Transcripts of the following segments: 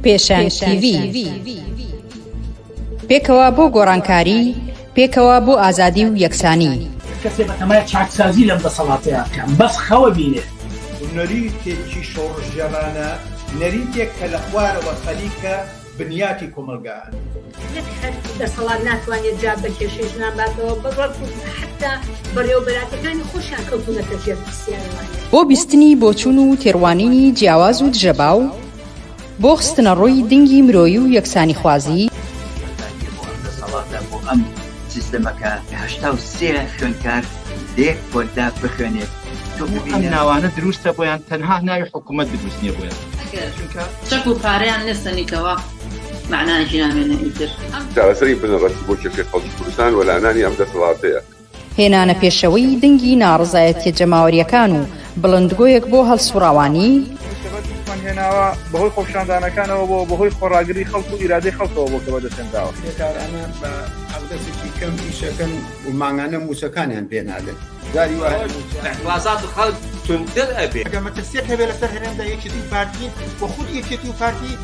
پێشەنگ تیڤی. پێکەوە بۆ گۆڕانکاری، پێکەوە بۆ ئازادی و یەکسانی. کەسێ بەتەمای چاکسازی لەم دەسەڵاتەیا بکا بەس خەوە بینێ. نەریتێکی شۆڕشگێڕانە، نەریتێک کە لە خوارەوە خەریکە بنیاتی کۆمەڵگا ئەنێت. نەک هەر دەسەڵات ناتوانێت جواب بە کێشەی ژنان باتەوە، بەڵکو حەتتا بەڕێوەبەراتەکانی خۆشیان کەوتوونەتە ژێر پرسیارەوانێ. بۆ بیستنی بۆچوون و تێڕوانینی جیاواز و دژەباو، بۆ خستنەڕووی دنگی مرۆیی و یەکسانیخوازی. بەتایبەتی بۆ ئەم دەسەڵاتە، بۆ ئەم سیستەمە کە 83 خوێندکار لە یەک پۆلدا بخوێنێت، تۆ ئەم ببینە. ناوانە دروستە بۆیان تەنها ناوی حکومەت دروست نیە بۆیان. ئەگەر چونکە. چەک و پارەیان نەسەنیتەوە مەعنایەکی نامێنێ ئیتر. چارەسەری بنەڕەتی بۆ کێشەی خەڵکی کوردستان وەلانانی ئەم دەسەڵاتەیە. هێنانە پێشەوەی دەنگی ناڕەزایەتیە جەماوەریەکان و بڵندگۆیەک بۆ هەڵسوڕاوانی. ئەوەی کە بەدەستمان هێناوە بەهۆی خۆپیشاندانەکانەوە بووە، بەهۆی خۆڕاگری خەڵک و ئیرادەی خەڵکەوە بووە کە بەدەستهێنراوە. کرێکارانە بە حەقدەستێکی کەم ئیشەکەن و مانگانە مووچەکانیان پێ نادەن. جاری وا هەیە مووچە. ئیعتڕازات خەڵک توندتر ئەبێ. ئەگەر مەترسیەک هەبێ لەسەر هەرێمدا یەکێتی و پارتین و خودی یەکێتی و پارتی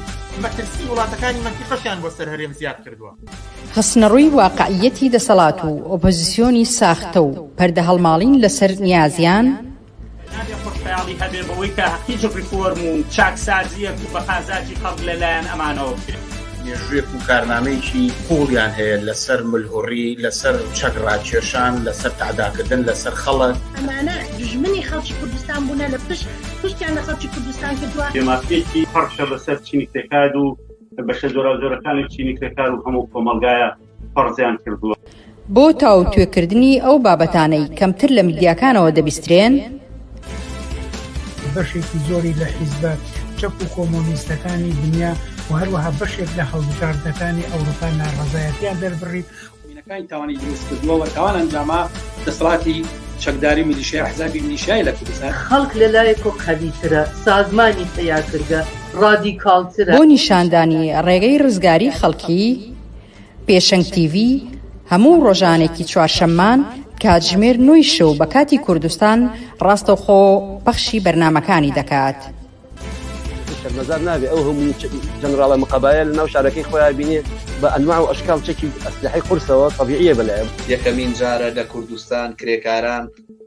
مەترسی وڵاتەکانی مەنتیقەشیان بۆ سەر هەرێم زیاد کردووە. خستنەڕووی واقعییەتی دەسەڵات و ئۆپۆزیسیۆنی ساختە و پەردەهەڵماڵین لەسەر نیازیان. نابێ خۆشخەیاڵی هەبێ بەوەی کە هیچ ڕیفۆرم و چاکسازییەک و بە قازاجی خەڵک لە لایەن ئەمانەوە بکرێ. مێژوویەک و کارنامەیەکی قووڵیان هەیە لەسەر ملهوڕی، لەسەر چەک ڕاکێشان، لەسەر تەعداکردن لەسەر خەڵک. ئەمانە دوژمنی خەڵکی کوردستان بوونە لە پشت پشتیان لە خەڵکی کوردستان کردووە. بێمافییەکی پڕکە بەسەر چینی کرێکار و بەشە جۆراوجۆرەکانی چینی کرێکار و هەموو کۆمەڵگایە فەرزیان کردووە. بۆ تاوتوێکردنی ئەو بابەتانەی کەمتر لە میدیاکانەوە دەبیسترێن. بەشێکی زۆری لە حیزبە چەپ و کۆمۆنیستەکانی دنیا و هەروەها بەشێک لە هەڵبژاردنەکانی ئەوروپا ناڕەزایەتیان دەربڕی. مینەکانی تاوانی دروست کردووە و تاوان ئەنجاما دەسەڵاتی چەکداری میلیشیا ئەحزابی میلیشیای لە کوردستان. خەڵک لە لایەکۆ قەویترە، سازمانی پەیا کردگە، ڕادیکاڵترە. بۆ نیشاندانی ڕێگەی ڕزگاری خەڵکی، پێشەنگ تیڤی هەموو ڕۆژانێکی چوارشەممان کاتژمێر نۆی شەو بە کاتی کوردستان ڕاستەوخۆ پەخشی بەرنامەکانی دەکات. شەرمەزار نابێ ئەو هەموو جەنراڵە مقەبایە لە ناو شارەکەی خۆیا بینێ بە ئەنواع و ئەشکال چەکی ئەسلحەی قورسەوە تەبیعیە بەلایەوە. یەکەمین جارە لە کوردستان کرێکاران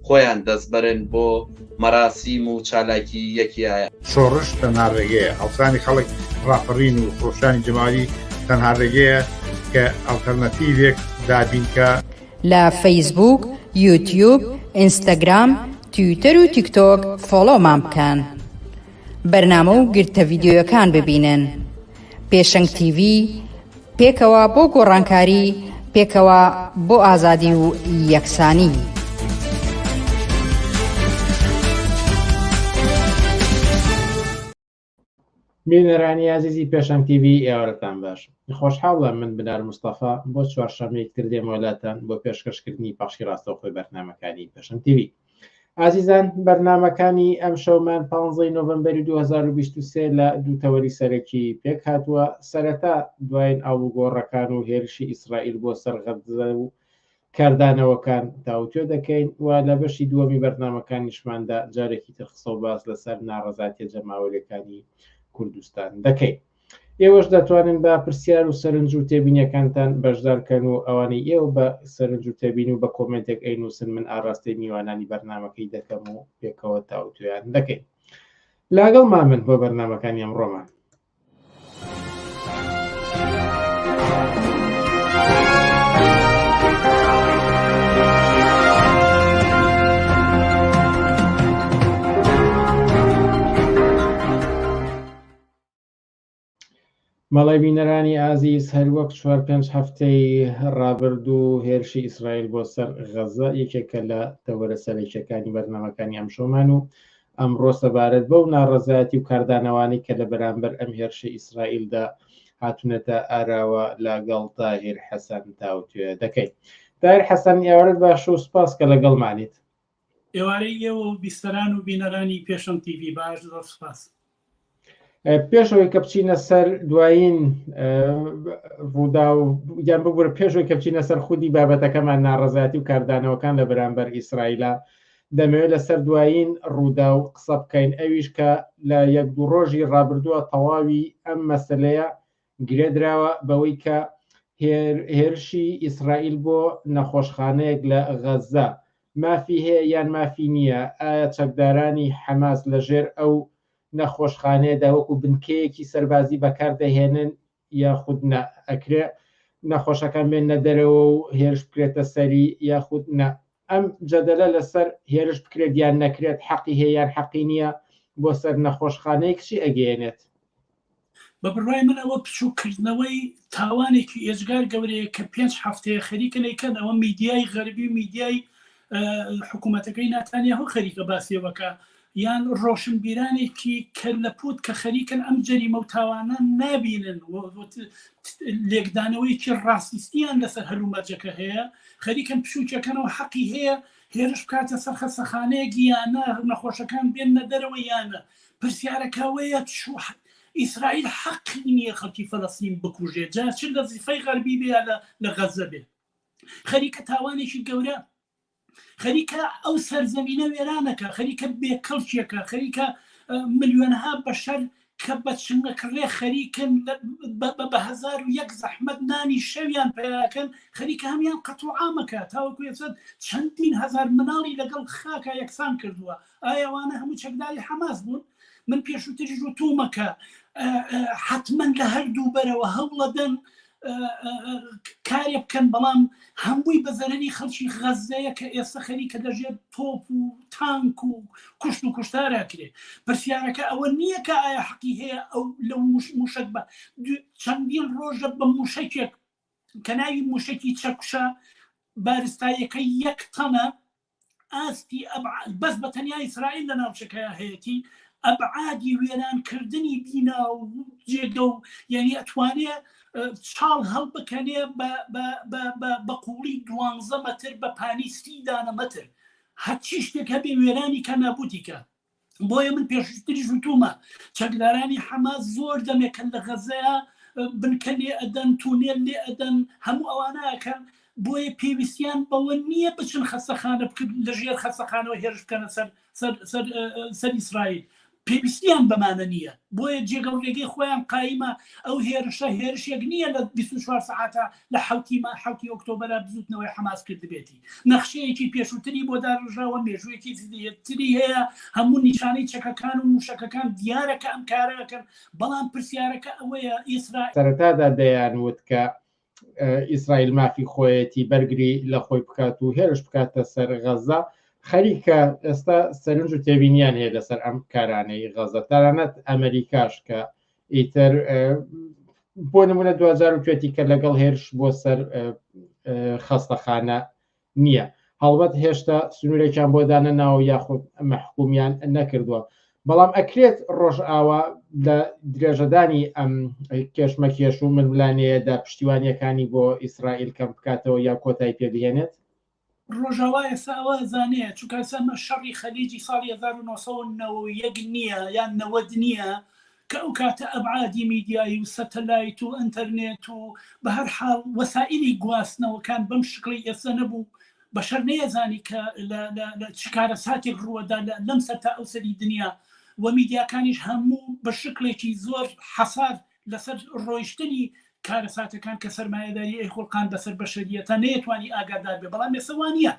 خۆیان دەستبەرن بۆ مەراسیم و چالاکی یەکیایە. شۆڕش تەنها ڕێگەیە، هەڵسانی خەڵک، ڕاپەڕین و خرۆشانی جەماوەری تەنها ڕێگەیە کە ئەڵتەرناتیڤێک دابین کا. لە فەیسبووک، یوتیوب، ئینستاگرام، تویتەر و تیکتۆک فۆڵۆمان بکەن. بەرنامە و گرتە ڤیدیۆیەکان ببینن. پێشەنگ تیڤی، پێکەوە بۆ گۆڕانکاری، پێکەوە بۆ ئازادی و یەکسانی. بینەرانی ئازیزی پێشەنگ تیڤی ئێوارەتان باش. خۆشحاڵم من بنار مستەفا بۆ چوارشەممەیەک تر دێمەوە لاتان بۆ پێشکەشکردنی پەخشی ڕاستەوخۆی بەرنامەکانی پێشەنگ تیڤی. ئازیزان بەرنامەکانی ئەمشەومان 15 نۆڤەمبەری 2023 لە دوو تەوەری سەرەکی پێک هاتووە سەرەتا دوایین ئاڵوگۆڕەکان و هێرشی ئیسرائیل بۆ سەر غەززە و کاردانەوەکان تاوتوێ دەکەین و لە بەشی دووەمی بەرنامەکانیشماندا جارێکی تر قسە و باس لەسەر ناڕەزاتیە جەماوەریەکانی کوردستان دەکەین. ئێوەش دەتوانن بە پرسیار و سەرنج و تێبینیەکانتان بەشدار کەن و ئەوانەی ئێوە بە سەرنج و تێبین و بە کۆمێنتێک ئەینووسن من ئاراستەی میوانانی بەرنامەکەی دەکەم و پێکەوە تاوتوێیان دەکەین. لاگەڵمان بن بۆ بەرنامەکانی ئەمڕۆمان. بەڵێ بینەرانی ئازیز هەروەک چوار پێنج هەفتەی ڕابردوو هێرشی ئیسرائیل بۆ سەر غەزە یەکێکە لە تەوەرە سەرەکیەکانی بەرنامەکانی ئەمشەومان و ئەمڕۆ سەبارەت بەو ناڕەزایەتی و کاردانەوانەی کە لە بەرامبەر ئەم هێرشەی ئیسرائیلدا هاتوونەتە ئاراوە لەگەڵ تاهیر حەسەن تاوتوێ دەکەین. تاهیر حەسەن ئێوارەت باش و سوپاس کە لەگەڵمانیت. ئێوارەی ئێوە و بیستەران و بینەرانی پێشەنگ تیڤی باش زۆر سوپاس. پێشەوەی کە بچینە سەر دوایین ڕوودا و یان ببوورە پێشەوەی کە بچینە سەر خودی بابەتەکەمان ناڕەزایەتی و کاردانەوەکان لە بەرامبەر ئیسرائیلە. دەمەوێت لەسەر دوایین ڕووداو قسە بکەین ئەویش کە لە یەک دوو ڕۆژی ڕابردووە تەواوی ئەم مەسەلەیە گرێدراوە بەوەی کە هێرشی ئیسرائیل بۆ نەخۆشخانەیەک لە غەززە مافی هەیە یان مافی نییە؟ ئایا چەکدارانی حەماس لەژێر ئەو نەخۆشخانەیەدا وەکو بنکەیەکی سەربازی بەکار دەهێنن یاخود نا؟ ئەکرێ نەخۆشەکان بێننە دەرەوە و هێرش بکرێتە سەری یاخود نا؟ ئەم جەدەلە لەسەر هێرش بکرێت یان نەکرێت، حەقی هەیە یان حەقی نییە بۆ سەر نەخۆشخانەیەک چی ئەگەیەنێت؟ بە بڕوای من ئەوە بچووککردنەوەی تاوانێکی ئێجگار گەورەیە کە پێنج هەفتەیە خەریکن ئەیکەن، ئەوە میدیای غەربی و میدیای حکوومەتەکەی ناتانیاهۆ خەریکە باسیەوەکە یان ڕۆشنبیرانێکی کەللەپوت کە خەریکن ئەم جەریمە و تاوانە نابینن و لێکدانەوەیەکی ڕاستیستیان لەسەر هەلومەرجەکە هەیە خەریکن پشووکەکەنەوە حەقی هەیە هێرش بکاتە سەر خەسەخانەیەک یانە نەخۆشەکان بێنە دەرەوە یانە پرسیارەکە ئەوەیە ئیسرائیل حەقی نییە خەڵکی فەلەستین بکوژێت جا چ لە زیفەی غەربی بێ یا لە غەزە بێ خەریکە تاوانێکی گەورە خەریکە ئەو سەرزەمینە وێرانەکە خەریکە بێکەڵکیەکە خەریکە ملیۆنها بەشەر کە بە چنگەکڕێ خەریکن بە 1001 زەحمەت نانی شەویان پیاکەن خەریکە هەمیان قەتڵ عامەکە تاوەکو ئێستا چەندین هەزار مناڵی لەگەڵ خاکا یەکسان کردووە ئایا ئەوانە هەموو چەکداری حەماس بوون؟ من پێشووتریش وتوومە کە حەتمەن لە هەردوو بەرەوە هەوڵەدەن کارێ بکەن بەڵام هەمووی بە زەرەری خەڵکی غەزەیە کە ئێستا خەریکە دەژێت تۆپ و تانک و کوشت و کوشتارە کرێ پرسیارەکە ئەوە نییە کە ئایا حەقی هەیە ئەو لەو موشک بە چەندین ڕۆژە بە موشەکێک کە ناوی موشکی چەکوشە بارستاییەکەی یەک تەنە ئاستی ئەبعاد بەس بە تەنیا ئیسرائیل لە ناوچەکەیا هەیەتی ئەبعادی وێران کردنی بینا و جێگە و یعنی ئەتوانێ چاڵ هەڵبکەنێ بە قوڵی دوانزە مەتر بە پانی سی دانە مەتر هەرچی شتێک هەبێ وێرانی کە نابوتی کە بۆیە من پێشتریش وتومە چەکدارانی حەماس زۆر دەمێکە لە غەزەیە بنکە لێ ئەدەن تونێل لێ ئەدەن هەموو ئەوانە ئەکەن بۆیە پێویستیان بەوە نییە بچن خەسەخانە بکرد لە ژێر خەسەخانەوە هێرش بکەنە سەر سەر سەر سەر ئیسرائیل پێویستیان بەمانە نییە بۆیە جێگە و ڕێگەی خۆیان قایمە ئەو هێرشە هێرشێک نییە لە 24 سەعاتە لە حوتی ما حوتی ئۆکتۆبەرە بزوتنەوەی حەماس کردبێتی نەخشەیەکی پێشووتری بۆ داڕژاوە، مێژوویەکی زیاتری هەیە، هەموو نیشانەی چەکەکان و مووشەکەکان دیارە کە ئەم کارە ئەکەن، بەڵام پرسیارەکە ئەوەیە ئیسرائیل. سەرەتادا دەیان وت کە ئیسرائیل مافی خۆیەتی بەرگری لە خۆی بکات و هێرش بکاتە سەر غەزە، خەریکە ئێستا سەرنج و تێبینیان هەیە لەسەر ئەم کارانەی غەزە، تەنانەت ئەمریکاش کە ئیتر بۆ نمونە دوجار و توێتی کە لەگەڵ هێرش بۆ سەر خەستەخانە نییە هەڵبەت هێشتا سنوورێکیان بۆ دانە ناوە یاخود مەحکومیان نەکردووە بەڵام ئەکرێت ڕۆژئاوا لە درێژەدانی ئەم کێشمەکێش و ململانێیەدا پشتیوانیەکانی بۆ ئیسرائیل کەم بکاتەوە یا کۆتای پێبهێنێت ڕۆژاوا ئێستا ئەوە ئەزانێ چونکە ئێستا ئەمە شەڕی خەلیجی ساڵی 1991 نییە یان 90 نییە کە ئەو کاتە ئەبعادی میدیایی و سەتەلایت و ئەتەرنێت و بە هەر حاڵ وەسائلی گواستنەوەکان بەم شکڵی ئێستا نەبوو بەشەر نەیەزانی کە لە چ کارەساتێک ڕووەدا لەم سەر تا ئەو سەری دنیا و میدیاکانیش هەموو بە شکڵێکی زۆر حەسار لەسەر ڕۆیشتنی کارەساتەکان کە سەرمایەداری ئەیخوڵقاند بەسەر بەشەریەتا نەیەتوانی ئاگادار بێ بەڵام ئێستا وانیە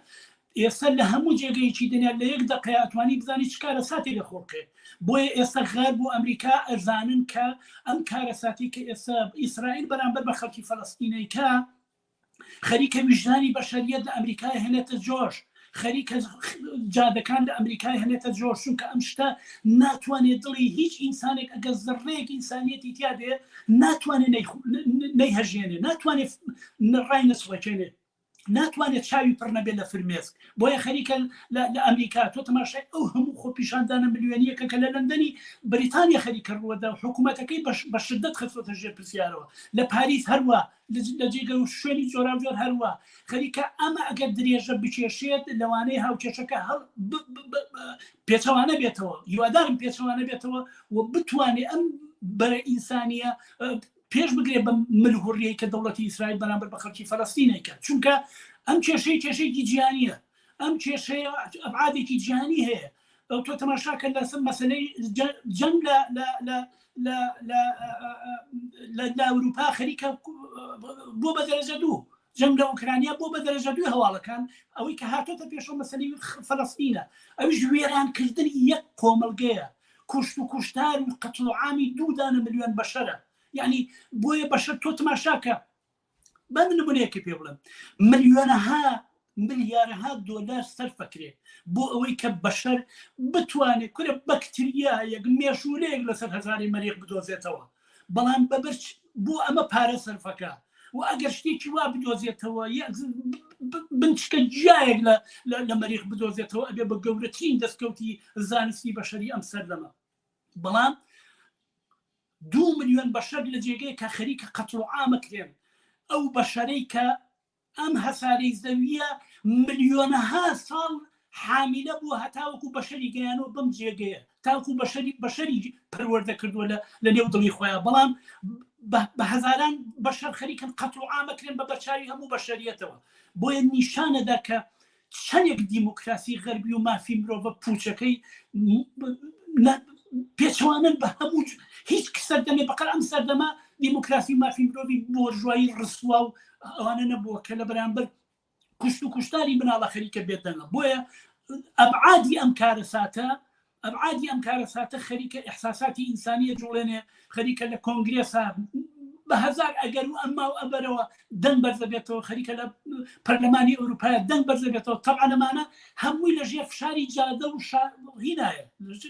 ئێستا لە هەموو جێگەیەکی دنیا لە یەک دەقەیا ئەتوانی بزانی چ کارەساتێک ئەخوڵقێ بۆیە ئێستا غەرب و ئەمریکا ئەزانن کە ئەم کارەساتی کە ئێستا ئیسرائیل بەرامبەر بە خەڵکی فەلەستینەیکا خەریکە ویژدانی بەشەریەت لە ئەمریکای هێنێتە جۆش خەریکە جادەکان لە ئەمریکای هێنێتە جۆش چونکە ئەم شتە ناتوانێت دڵی هیچ ئینسانێک ئەگەر زڕێک ئینسانیەتی تیا بێ ناتوانێت نەیهەژێنێ ناتوانێت ڕای نەچڵەکێنێ ناتوانێت چاوی پڕ نەبێت لە فرمێسک بۆیە خەریکە لە ئەمریکا تۆ تەماشای ئەو هەموو خۆپیشاندانە ملیۆنیەکە کە لە لەندەنی بریتانیا خەریکە ڕووەدا و حکوومەتەکەی بە شدت خستۆتە ژێر پرسیارەوە لە پاریس هەروە لە جێگە و شوێنی جۆراوجۆر هەروا خەریکە ئەمە ئەگەر درێژە بکێشێت لەوانەیە هاوکێشەکە هەڵ پێچەوانە بێتەوە هیوادارم پێچەوانە بێتەوە و بتوانێت ئەم بەرە ئینسانیە پێش بگرێت بە ملهوڕیەی کە دەوڵەتی ئیسرائیل بەرامبەر بە خەڵکی فەلەستینێکە چونکە ئەم کێشەی کێشێکی جیهانیە. ئەم کێشەیە ئەبعادێکی جیهانی هەیە. ئەو تۆ تەماشا کە لەسەر مەسەلەی جەنگ لە لە لە لە لە لە لە ئەوروپا خەریکە بۆ بە دەرەجە دوو جەنگ لە ئۆکرانیا بۆ بە دەرەجە دووی هەواڵەکان ئەوەی کە هاتۆتە پێشەوە مەسەلەی فەلەستینە ئەویش وێرانکردنی یەک کۆمەڵگەیە کوشت و کوشتار و قەتڵ و عامی دوو دانە ملیۆن بەشەرە یعنی بۆیە بەشەر تۆ تماشاکە با من نمونەیەکی پێ بڵێم ملیۆنەها ملیارەها دۆلار سەرفەکرێ بۆ ئەوەی کە بەشەر بتوانێت کورە بەکتریا یەک مێشولەیەک لەسەر هەزاری مەریخ بدۆزێتەوە بەڵام بەبرچ بۆ ئەمە پارە سەرفەکە و ئەگەر شتێکی وا بدۆزێتەوە بنچکە گیایەک لە مەریخ بدۆزێتەوە ئەبێ بە گەورەترین دەستکەوتی زانستی بەشەری ئەم سەردەمە بەڵام دوو ملیۆن بەشەر لە جێگەیەک کە خەریکە قەتڵ و عام ئەکرێن، ئەو بەشەرەی کە ئەم هەسارەی زەوییە ملیۆنەها ساڵ حامیلە بووە هەتاوەکو بەشەری گەیانەوە بەم جێگەیە، تاکو بەشەری بەشەری پەروەردە کردووە لە لە نێو دڵی خۆیان، بەڵام بە هەزاران بەشەر خەریکن قەتڵ و عام ئەکرێن بە بەرچاوی هەموو بەشەریەتەوە، بۆیە نیشانەدا کە چەندێک دیموکراسی غەربی و مافی مرۆڤە پوچەکەی پێچەوانن بە هەموو هیچ سەردەمێ بەقەر ئەم سەردەمە دیموکراسی و مافی مرۆڤی بۆرژوایی ڕسوا و ئەوانە نەبووە کە لە بەرامبەر کوشت و کوشتاری مناڵە خەریکە بێدەنگە بۆیە ئەبعادی ئەم کارەساتە ئەبعادی ئەم کارەساتە خەریکە ئیحساساتی ئینسانی ئەجوڵێنێ، خەریکە لە کۆنگرێسا بە هەزار ئەگەر و ئەمما و ئەبەرەوە دەنگ بەرزەبێتەوە، خەریکە لە پەرلەمانی ئەوروپایە دەنگ بەرزەبێتەوە، تەبعەن ئەمانە هەمووی لە ژێر فشاری جادە و شا هینایە،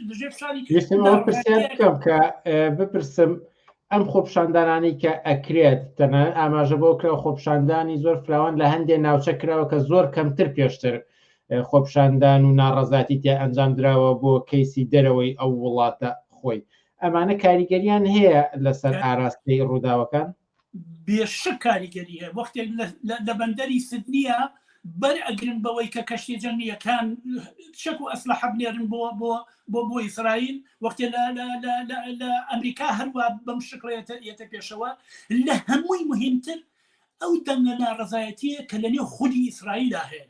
لە ژێر فشاری ویستم ئەوە پرسیار بکەم کە بپرسم ئەم خۆپیشاندانانەی کە ئەکرێت تەنانەت ئاماژە بۆ کرا خۆپیشاندانی زۆر فراوان لە هەندێک ناوچە کراوە کە زۆر کەمتر پێشتر خۆپیشاندان و ناڕەزاتی تیا ئەنجام دراوە بۆ کەیسی دەرەوەی ئەو وڵاتە خۆی ئەمانە کاریگەریان هەیە لەسەر ئاراستەی ڕووداوەکان؟ بێشک کاریگەری هەیە وەختێک لە بەندەری سدنیە بەر ئەگرن بەوەی کە کەشتی جەنگیەکان چەک و ئەسلحە بنێرن بۆ بۆ بۆ بۆ ئیسرائیل وەختێ لە لە لە لە لە ئەمریکا هەروە بەم شکڵەیەتە یەتە پێشەوە لە هەمووی مهمتر ئەو دەنگە ناڕەزایەتیە کە لە نێو خودی ئیسرائیلا هەیە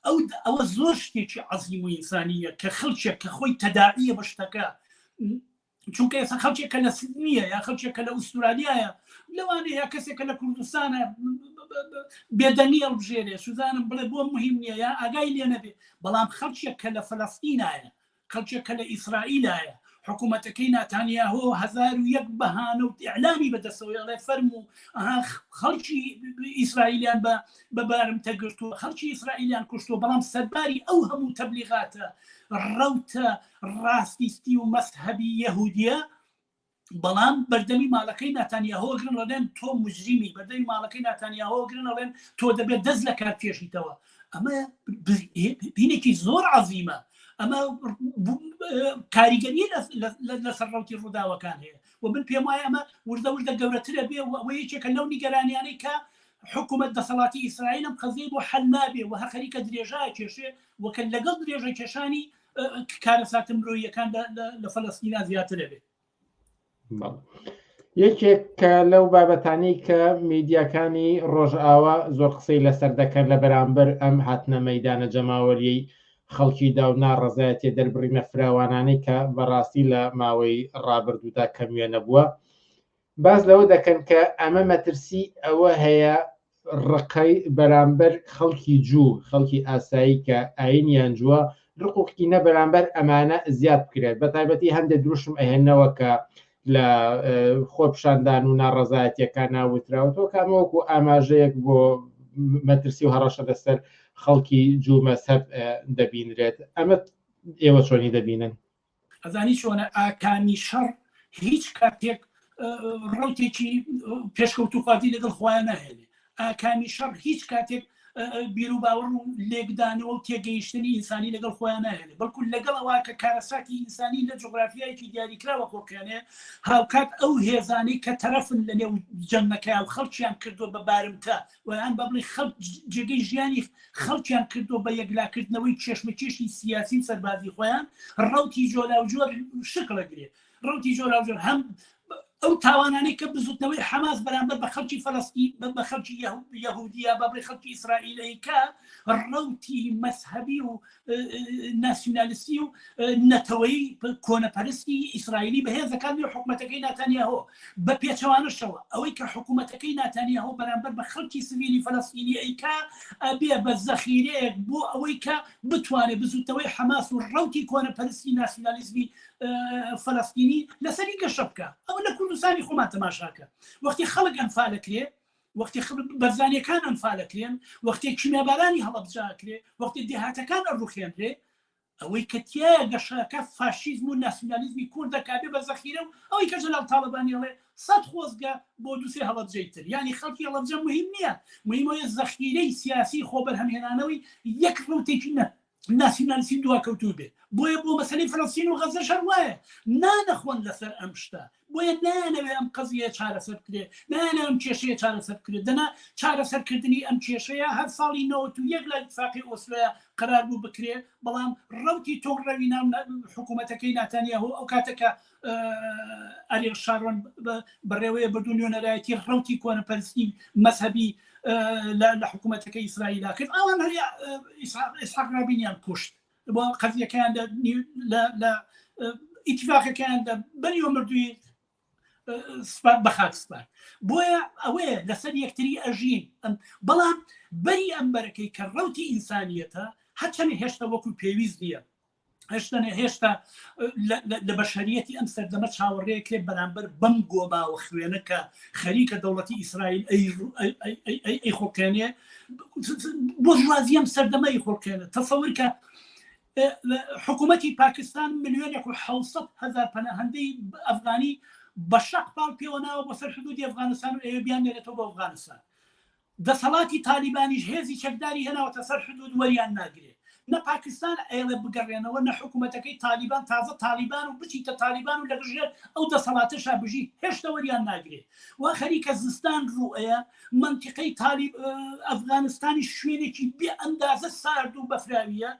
ئەو ئەوە زۆر شتێکی عەزیم و ئینسانیە کە خەڵکێک کە خۆی تەداعیە بە شتەکە چونکە ئێستا خەڵکێک کە لە سیدنیە یا خەڵکێک کە لە ئوسترالیایە لەوانەیە یا کەسێک کە لە کوردستانە بێدەنگی هەڵبژێرێ سوزانم بڵێ بۆ مهم نییە یا ئاگای لێ نەبێ بەڵام خەڵکێک کە لە فەلەستینایە خەڵکێک کە لە ئیسرائیلایە، حکوومەتەکەی ناتانیاهۆ 1001 بەهانە و ئیعلامی بەدەستەوەی ئەڵێ فەرموو ئەها خەڵکی ئیسرائیلیان بە بە بارمتە گرتووە، خەڵکی ئیسرائیلیان کوشتووە، بەڵام سەرباری ئەو هەموو تەبلیغاتە ڕەوتە ڕاستیستی و مەزهەبی یەهودیە بەڵام بەردەمی ماڵەکەی ناتانیاهۆ ئەگرن ئەڵێن تۆ مجریمی بەردەمی ماڵەکەی ناتانیاهۆ ئەگرن ئەڵێن تۆ دەبێت دەست لە کار بکێشیتەوە ئەمە بینێکی زۆر عەزیمە ئەمە کاریگەری لەسەر ڕوتی ڕووداوەکان هەیە و من پێم وایە ئەمە وردە وردە گەورەترە بێ و ئەوە یەکێکە لەو نیگەرانیانەی کە حکوومەت دەسەڵاتی ئیسرائیل ئەم قەزیەی بۆ حەل نابێ و هەر خەریکە درێژە کێشێ وەکە لەگەڵ درێژە کێشانی کارەساتە مرۆییەکان لە فەلەستینا زیاترە بێت. یەکێک کە لەو بابەتانەی کە میدیاکانی ڕۆژئاوا زۆر قسەی لەسەر دەکەن لە بەرامبەر ئەم هاتنە مەدانە جەماوەریەی خەڵکی دا و ناڕەزایەتیە دەربڕینە فراوانانەی کە بەڕاستی لە ماوەی ڕابردوودا کەموێ نەبووە باس لەوە دەکەن کە ئەمە مەترسی ئەوە هەیە ڕقەی بەرامبەر خەڵکی جوو، خەڵکی ئاسایی کە ئاینیان جووە، ڕق و قینە بەرامبەر ئەمانە زیاد بکرێت، بەتایبەتی هەندێک دروشم ئەهێننەوە کە لە خۆپیشاندان و ناڕەزایەتیەکانا وتراوەتەوە کە ئەمە وەکو ئاماژەیەک بۆ مەترسی و هەڕەشە لەسەر خەڵکی جوو مەزهەب دەبینرێت. ئەمە ئێوە چۆنی دەبینن؟ ئەزانی چۆنە ئاکامی شەڕ هیچ کاتێک ڕوتێکی پێشکەوتوخوازی لەگەڵ خۆیان ناهێنێ ئاکامی شەڕ هیچ کاتێک بیر و باوەڕ و لێکدانەوە و تێگەیشتنی ئینسانی لەگەڵ خۆیان ناهێنێ بەڵکو لەگەڵ ئەوە کە کارەساتی ئینسانی لە جوگرافیایەکی دیاریکراوە خۆکێنێ هاوکات ئەو هێزانەی کە تەرەفن لە نێو جەنگەکە و خەڵکیان کردووە بە بارمتە ویان بە بڵێ خەڵک جێگەی ژیانی خەڵکیان کردووە بە یەکلاکردنەوەی کێشمەکێشی سیاسی و سەربازی خۆیان ڕەوتی جۆراوجۆر شکڵەگرێ ڕەوتی جۆراوجۆر هەم. ئەو تاوانانەی کە بزوتنەوەی حەماس بەرامبەر بە خەڵکی فەلەستین بە خەڵکی یەهودیە بە بڵێ خەڵکی ئیسرائیل ئەیکا ڕەوتی مەزهەبی و ناسیونالیستی و نەتەوەی کۆنەپەرستی ئیسرائیلی بەهێزەکان و حکومەتەکەی ناتانیاهۆ بە پێچەوانەشەوە ئەوەی کە حکوومەتەکەی ناتانیاهۆ بەرامبەر بە خەڵکی سڤیلی فەلەستینی ئەیکا ئەبێ بە زەخیرەیەک بۆ ئەوەی کە بتوانێت بزوتنەوەی حەماس و ڕەوتی کۆنەپەرستی ناسیونالیزمی فەلەستینی لەسەری گەشە بکە ئەوە لە کوردستانی خۆمان تەماشاکە وەختی خەڵک ئەنفالەکرێ وەختی بەرزانیەکان ئەنفالەکرێن وەختی کیمیابارانی هەڵەبجاکرێ وەختی دێهاتەکان ئەڕوخێنرێ ئەوەی کە تایە گەشەکە فاشیزم و ناسیونالیزمی کوردە کابێ بە زەخیرە و ئەوەی کە جەلال تاڵەبانی ئەڵێ سەد خۆزگە بۆ دوسێ هەڵەبجەی تر یعنی خەڵکی هەڵەبجە مهم نییە مهمەوەی زەخیرەی سیاسی خۆ بەرهەمهێنانەوەی یەک ڕوتێکی نە ناسیونالیستی دواکەوتوو بێ بۆیە بۆ مەسەلەی فلستین و غەزەش هەر وایە نانەخۆن لەسەر ئەم شتە بۆیە نایانەوێ ئەم قەزیە چارەسەر بکرێ نایانەوێ ئەم کێشەیە چارەسەر بکرێت دەنا چارەسەرکردنی ئەم کێشەیە هەر ساڵی 91 لە ئیتفاقی ئۆسلۆیا قەرار بوو بکرێ بەڵام ڕەوتی تۆڕەوی ناو حکوومەتەکەی ناتانیاهۆ ئەو کاتە کە ئەریێل شارۆن بەڕێوەیە بردو نوێنەرایەتی ڕەوتی کۆنەپەرستی مەزهەبی لە حکوومەتەکەی ئیسرائیلا کرد ئەوان هەر ئیسحاق ڕابینیان کوشت بۆ قەزیەکەیان لە ئیتفاقەکەیان لە بەریۆ مردووی بە خاک سپارد بۆیە ئەوەیە لەسەر یەکتری ئەژین بەڵام بەری ئەم بەرەکەی کە ڕوتی ئینسانیەتە هەرچەنە هێشتا وەکو پێویست نییە هێشتا هێشتا لە بەشەریەتی ئەم سەردەمە چاوەڕێکرێ بەرامبەر بەم گۆباوە خوێنە کە خەریکە دەوڵەتی ئیسرائیل ئەی خۆکێنێ بۆ ژوازی ئەم سەردەمە ی خۆکێنە تەسەور کە حکوومەتی پاکستان ملیۆنێک و 600 هزار پەناهەندەی ئەفغانی بە شەق پاڵ پێوە ناوە بۆ سەر حدودی ئەفغانستان و ئەوێ بیان نێرێتەوە بۆ ئەفغانستان دەسەڵاتی تالیبانیش هێزی چەکداری هێناوەتە سەر حدود وەریان ناگرێ. نە پاکستان ئەیڵێ بگەڕێنەوە نە حکومەتەکەی تالیبان تازە تالیبان و بچیتە تالیبان و لەژێر ئەو دەسەڵاتەشا بژی هێشتا وەریان ناگرێ. وا خەریکە زستان ڕوو ئەیا مەنتیقەی تالیب ئەفغانستانی شوێنێکی بێ ئەندازە سارد و بەفراویە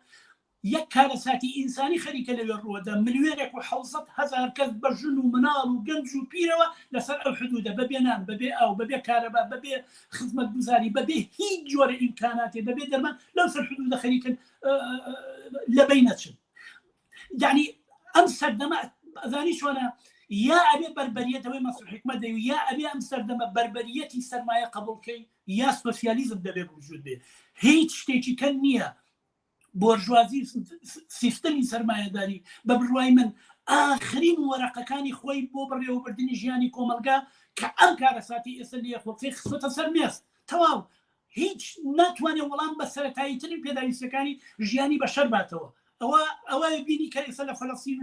یەک کارەساتی ئینسانی خەریکە لەوێ ڕووەدا، ملیۆنێک و حەوسەد هەزار کەس بە ژن و مناڵ و گەنج و پیرەوە لەسەر ئەو حدودە بە بێ نان، بە بێ ئاو، بە بێ کارەبا، بە بێ خزمەتگوزاری، بە بێ هیچ جۆرە ئیمکاناتێ، بە بێ دەرمان لەو سەر حدودە خەریکن لەبەین ئەچن. یعنی ئەم سەردەمە ئەزانی چۆنە یا ئەبێ بەربەریەت ئەوەی مەسعود حیکمەت دەیوت یا ئەبێ ئەم سەردەمە بەربەریەتی سەرمایە قبوڵ کەی یا سۆسیالیزم دەبێ بوجود بێ. هیچ شتێکی کە نییە بۆرژوازی سیستەمی سەرمایەداری بە بڕوای من ئاخرین وەرەقەکانی خۆی بۆ بەڕێوەبردنی ژیانی کۆمەڵگا کە ئەم کارەساتی ئێستا لێ خۆکەی خستۆتە سەر مێز تەواو هیچ ناتوانێت وەڵام بە سەتاییترین پێداویستەکانی ژیانی بەشەر باتەوە ئەوە ئەوە بینی کە ئێستا لە فەلەستین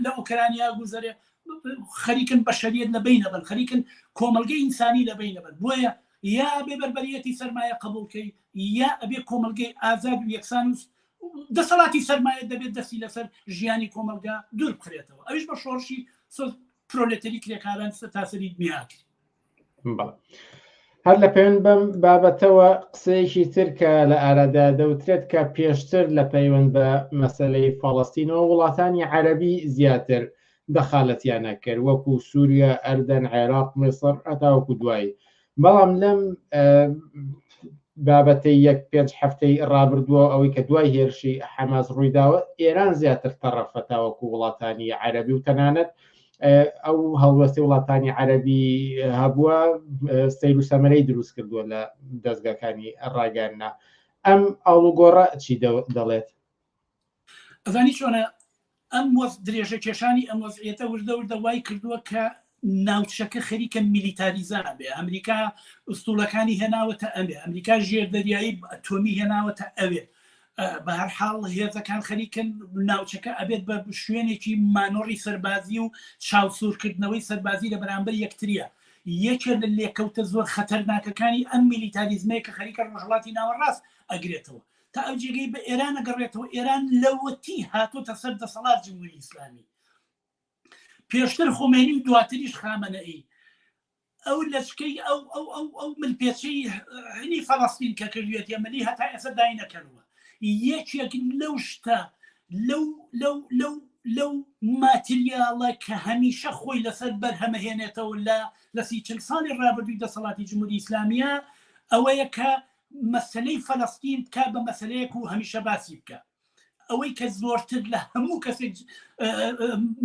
لە ئۆکرانیا گوزەرێ خەریکن بەشەریەت لە بینە بن خەریکن کۆمەلگەی ئینسانی لە بینە بن بۆیە یا ئەبێ بەربەریەتی سەرمایە قبوڵکەی یا ئەبێ کۆمەڵگەی ئازاد و یەکسان و دەسەڵاتی سەرمایە دەبێت دەستی لەسەر ژیانی کۆمەڵگا دوور بخرێتەوە ئەویش بە شۆڕشی پرۆلێتەری کرێکاران سەرتاسەری دنیاکرێت. هەر لە پەیوەند بەم بابەتەوە قسەیەکی تر کە لە ئارادا دەوترێت کە پێشتر لە پەیوەند بە مەسەلەی فەڵەستینەوە وڵاتانی عەرەبی زیاتر دەخالەتیان ئەکرد وەکو سووریا، ئەردەن، عێراق، میسڕ هەتاوەکو دوایی بەڵام لەم بابەتەی یەک پێنج هەفتەی ڕابردووە ئەوەی کە دوای هێرشی حەماس ڕوویداوە ئێران زیاتر تەڕەفە تاوەکو وڵاتانی عەرەبی و تەنانەت ئەو هەڵوێستی وڵاتانی عەرەبی هەبووە سەیر و سەمەرەی دروست کردووە لە دەستگاکانی ڕاگەیاندنا ئەم ئاڵوگۆڕە چی دەڵێت؟ ئەزانی چۆنە ئەم وەز درێژە کێشانی ئەم وەزعیەتە وردە وردە وای کردووە کە ناوچەکە خەریکە میلیتاریزا بێ ئەمریکا ئوستوڵەکانی هێناوەتە ئەمێ ئەمریکا ژێر دەریایی ئەتۆمی هێناوەتە ئەوێ بە هەر حاڵ هێزەکان خەریکن ناوچەکە ئەبێت بە شوێنێکی مانۆڕی سەربازی و چاوسوورکردنەوەی سەربازی لە بەرامبەر یەکتریە یەکێ لە لێکەوتە زۆر خەتەرناکەکانی ئەم میلیتاریزمەیە کە خەریکە ڕۆژهەڵاتی ناوەڕاست ئەگرێتەوە تا ئەو جێگەی بە ئێران ئەگەڕێتەوە ئێران لەوەتی هاتۆتە سەر دەسەڵات جمهوری ئیسلامی پێشتر خومێنی و دواتریش خامەنەئی ئەو لەچکەی ئەو ئەو ئەو ئەو ملپێچەی هەنی فەڵەستین کە کردوێتی ملی هەتا ئێستا داینەکەنەوە یەکێک لەو شتە لەو لەو لەو لەو ماتریاڵە کە هەمیشە خۆی لەسەر بەرهەمەهێنێتەوە لە لە سی چل ساڵی ڕابردووی دەسەڵاتی جمهوری ئیسلامیە ئەوەیە کە مەسەلەی فەلەستین بکا بە مەسەلەیەک و هەمیشە باسی بکا. ئەوەی کە زۆرتر لە هەموو کەسێک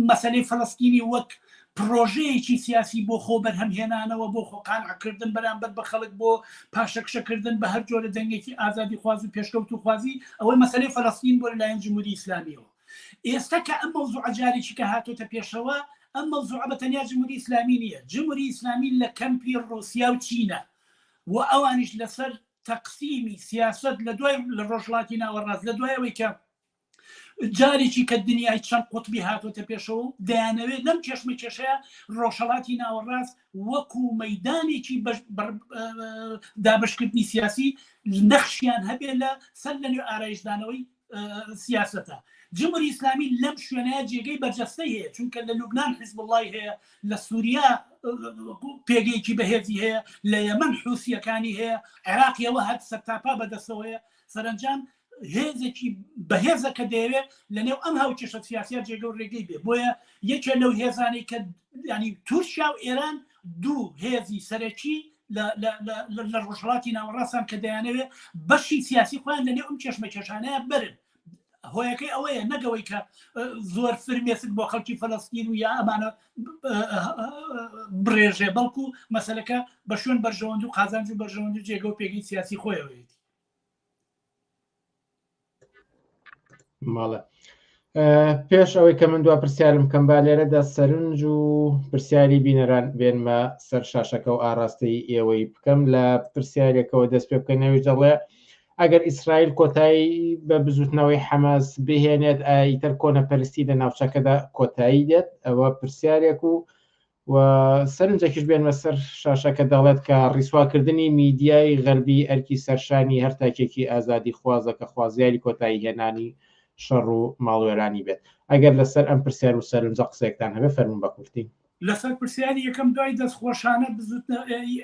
مەسەلەی فەلەستینی وەک پڕۆژەیەکی سیاسی بۆ خۆ بەرهەمهێنانەوە بۆ خۆ قانعکردن بەرامبەر بە خەڵک بۆ پاشەکشەکردن بە هەر جۆرە دەنگێکی ئازادیخواز و پێشکەوتوخوازی ئەوەی مەسەلەی فەلەستین بۆ لەلایەن جمهوری ئیسلامیەوە ئێستا کە ئەم مەوزوعە جارێکی کە هاتۆتە پێشەوە ئەم مەوزوعە بە تەنیا جمهوری ئیسلامی نییە جمهوری ئیسلامی لە کەمپی ڕوسیا و چینە و ئەوانیش لەسەر تەقسیمی سیاسەت لە دوای لە ڕۆژهەڵاتی ناوەڕاست لە دوای ئەوەی کە جارێکی کە دنیای چەند قوتبی هاتۆتە پێشەوە و دەیانەوێت لەم کێشمە کێشەیە ڕۆژهەڵاتی ناوەڕاست وەکو مەدانێکی دابشکردنی سیاسی نەخشیان هەبێ لە سەر لە نوێ ئارایشدانەوەی سیاسەتە. جمهوری ئیسلامی لەم شوێنەیە جێگەی بەرجەستەی هەیە، چونکە لە لوبنان حیزبوڵڵای هەیە، لە سوریا پێگەیەکی بەهێزی هەیە، لە یەمەن حوسییەکانی هەیە، عێراقیەوە هەر سەرتاپا بەدەستەوەیە. سەرەنجام هێزێکی بەهێزە کە دەیەوێت لەنێو ئەم هاوکێشە سیاسیە جێگە و ڕێگەی بێ. بۆیە یەکێ لەو هێزانەی کە ینی تورکیا و ئێران دوو هێزی سەرەکی لە ڕۆژهەڵاتی ناوەڕاستان کە دەیانەوێت بەشی سیاسی خۆیان لەنێو ئەم کێشمەکێشانەیە بەرن هۆیەکەی ئەوەیە نەگەوەی کە زۆر فرمێسک بۆ خەڵکی فەلەستین و یا ئەمانە بڕێژێ بەڵکو مەسلەکە بە شوێن بەرژەوەند و قازانج و بەرژەوەند و جێگە و پێگەی سیاسی خۆیەوەیەتی ماڵە پێش ئەوەی کە من دوا پرسیارم کەم با لێرەدا سەرنج و پرسیاری بینەران بێنمە سەر شاشەکە و ئاراستەی ئێوەی بکەم لە پرسیارێکەوە دەست پێ بکەن نەویش دەڵێ ئەگەر ئیسرائیل کۆتایی بە بزوتنەوەی حەماس بهێنێت ئیتر کۆنەپەرستی لە ناوچەکەدا کۆتایی دێت ئەوە پرسیارێک و و سەرنجێکیش بێنمە سەر شاشە کە دەڵێت کە ڕیسواکردنی میدیای غەربی ئەرکی سەرشانی هەر تاکێکی ئازادیخوازە کە خوازیاری کۆتایی هێنانی شەڕ و ماڵوێرانی بێت. ئەگەر لەسەر ئەم پرسیار و سەرنجە قسەیەکتان هەبێت فەرموون بە کورتی. لەسەر پرسیاری یەکەم دوای دەستخۆشانە بزوتنە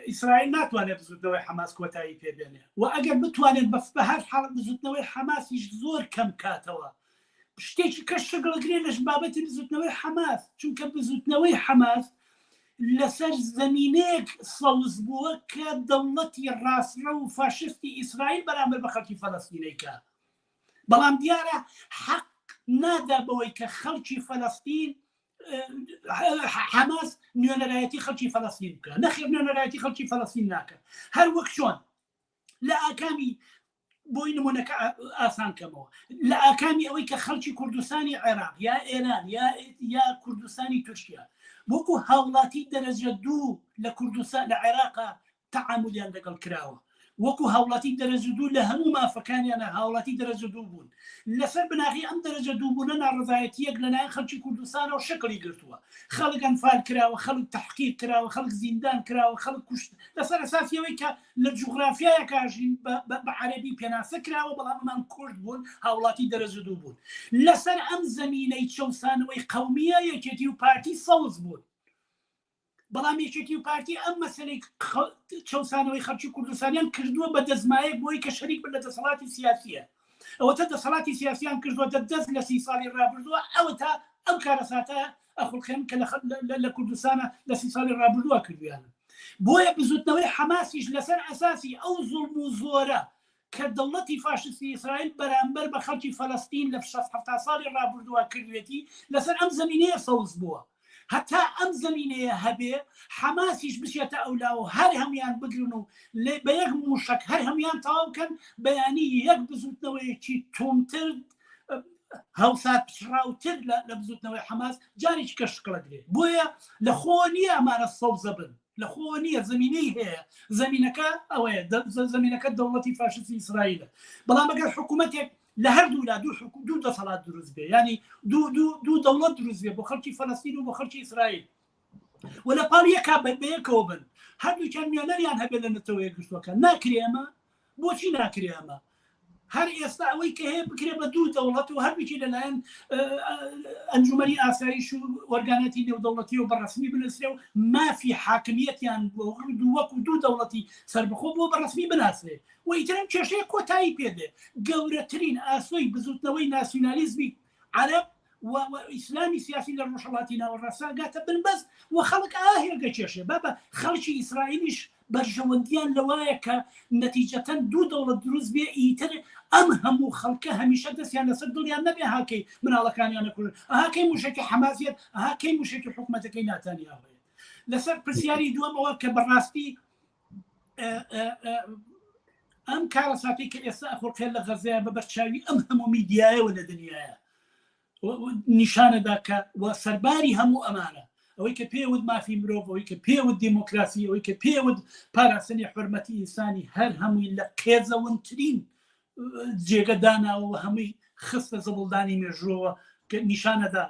ئیسرائیل ناتوانێت بزوتنەوەی حەماس کۆتایی پێ بێنێ و ئەگەر بتوانێت بە هەر حاڵ بزوتنەوەی حەماسیش زۆر کەم کاتەوە شتێکی کە شکڵگرێ لەش بابەتی بزوتنەوەی حەماس چونکە بزوتنەوەی حەماس لەسەر زمینەیەک سەوز بووە کە دەوڵەتی ڕاستڕە و فاشستی ئیسرائیل بەرامبەر بە خەڵکی فەلەستینەیکە بەڵام دیارە حەق نادا بەوەی کە خەڵکی فەلەستین حەماس نوێنەرایەتی خەڵکی فەلەستین بکە نەخێر نوێنەرایەتی خەڵکی فەلەستین ناکە هەر وەک چۆن لە ئاکامی بۆی نمونەکە ئاسان کەمەوە لە ئاکامی ئەوەی کە خەڵکی کوردستانی عێراق یا ئێران یا یا کوردستانی تورکیا وەکو هاوڵاتی دەرەجە دوو لە کوردستان لە عێراقا تەعامولیان لەگەڵ کراوە وەکو هاوڵاتی دەرەجە دوو لە هەموو مافەکانیانە هاوڵاتی دەرەجە دوو بوون لەسەر بناغی ئەم دەرەجە دوو بوونە ناڕەزایەتیەک لەلایەن خەڵکی کوردستانەوە شکڵی گرتووە خەڵک ئەنفال کراوە خەڵک تحقیر کراوە خەڵک زیندان کراوە خەڵک کوشت لەسەر ئەساسی ئەوەی کە لە جوغرافیایەکا ژین بە عەرەبی پێناسە کراوە بەڵام ئەمان کورد بوون هاوڵاتی دەرەجە دوو بوون لەسەر ئەم زەمینەی چەوسانەوەی قەومیە یەکێتی و پارتی سەوز بوون بەڵام یەکێتی و پارتی ئەم مەسەلەی چەوسانەوەی خەڵکی کوردستانیان کردووە بە دەستمایەک بۆی کە شەریک بن لە دەسەڵاتی سیاسیە ئەوەتە دەسەڵاتی سیاسیان کردووەتە دەست لە سی ساڵی ڕابردووە ئەوەتا ئەم کارەساتە ئەخوڵقێن کە لە کوردستانە لە سی ساڵی ڕابردووە کردویانە بۆیە بزوتنەوەی حەماسیش لەسەر ئەساسی ئەو زوڵم و زۆرە کە دەوڵەتی فاشستی ئیسرائیل بەرامبەر بە خەڵکی فەلەستین لە شەست حەفتا ساڵی ڕابردووە کردوێتی لەسەر ئەم زەمینەیە سەوز بووە هەتا ئەم زەمینەیە هەبێ حەماسیش بچێتە ئەولاوە هەر هەموان بگرن و بە یەک موشەک هەر هەموان تەواو کەن بەیانی یەک بزوتنەوەیەکی توندتر هەوسار پچڕاوتر لە بزوتنەوەی حەماس جارێکی کە شکڵەگرێ بۆیە لە خۆ نییە ئەمانە سەوزە بن لە خۆ نییە زمینەی هەیە زمینەکە ئەوەیە زمینەکە دەوڵەتی فاشستی ئیسرائیلە بەڵام ئەگەر حکوومەتێک لە هەردوو لا دوو حکوم دوو دەسەڵات دروست بێ ینی دوو دوو دوو دەوڵەت دروست بێ بۆ خەڵکی فەلەستین و بۆ خەڵکی ئیسرائیل و لە پاڵ یەکا بەیەکەوە بن هەردووکیان نوێنەریان هەبێت لە نەتەوە یەکگرتووەکان ناکرێ ئەمە بۆچی ناکرێ ئەمە هەر ئێستا ئەوەی کە هەیە بکرێ بە دوو دەوڵەت و هەردووکی لەلایەن ئەنجومەنی ئاسایش و ئۆرگاناتی نێودەوڵەتی و بەڕسمی بنووسرێ و مافی حاکمیەتیان بۆ دوو وەکو دوو دەوڵەتی سربەخۆ بۆ بەڕسمی بناسرێ و ئیترم کێشەیە کۆتایی پێدێ گەورەترین ئاسۆی بزوتنەوەی ناسیونالیزمی عەرەب. و ئیسلامی سیاسی لە ڕۆژهەڵاتی ناوەڕاستە گاتە بنبەست و خەڵک ئاهێک ئەکێشێ بابە خەڵکی ئیسرائیلیش بەرژەوەندیان لەوایە کە نەتیجەتەن دوو دەوڵەت دروست بێ ئیتر ئەم هەموو خەڵکە هەمیشە دەستیان لەسەر دڵیان نەبێ هاکەی مناڵەکانیان نەکوژن ئەها کەی موشەکی حەماس یەت ئەها کەی موشەکی حکومەتەکەی ناتانیاهۆ یەت لەسەر پرسیاری دووەم ئەوە کە بەڕاستی ئەم کارەساتی کە ئێستا ئەخۆڵقێن لە غەزەیە بە بەرچاوی ئەم هەموو میدیایەوە لە دنیاە نیشانەدا کە و سەرباری هەموو ئەمانە ئەوەی کە پێوت مافی مرۆڤ ئەوەی کە پێوت دیموکراسی ئەوەی کە پێوت پاراستنی حرمەتی ئینسانی هەر هەمووی لە قێزەونترین جێگە داناوە و هەمووی خستە زبڵدانی مێژووەوە کە نیشانەدا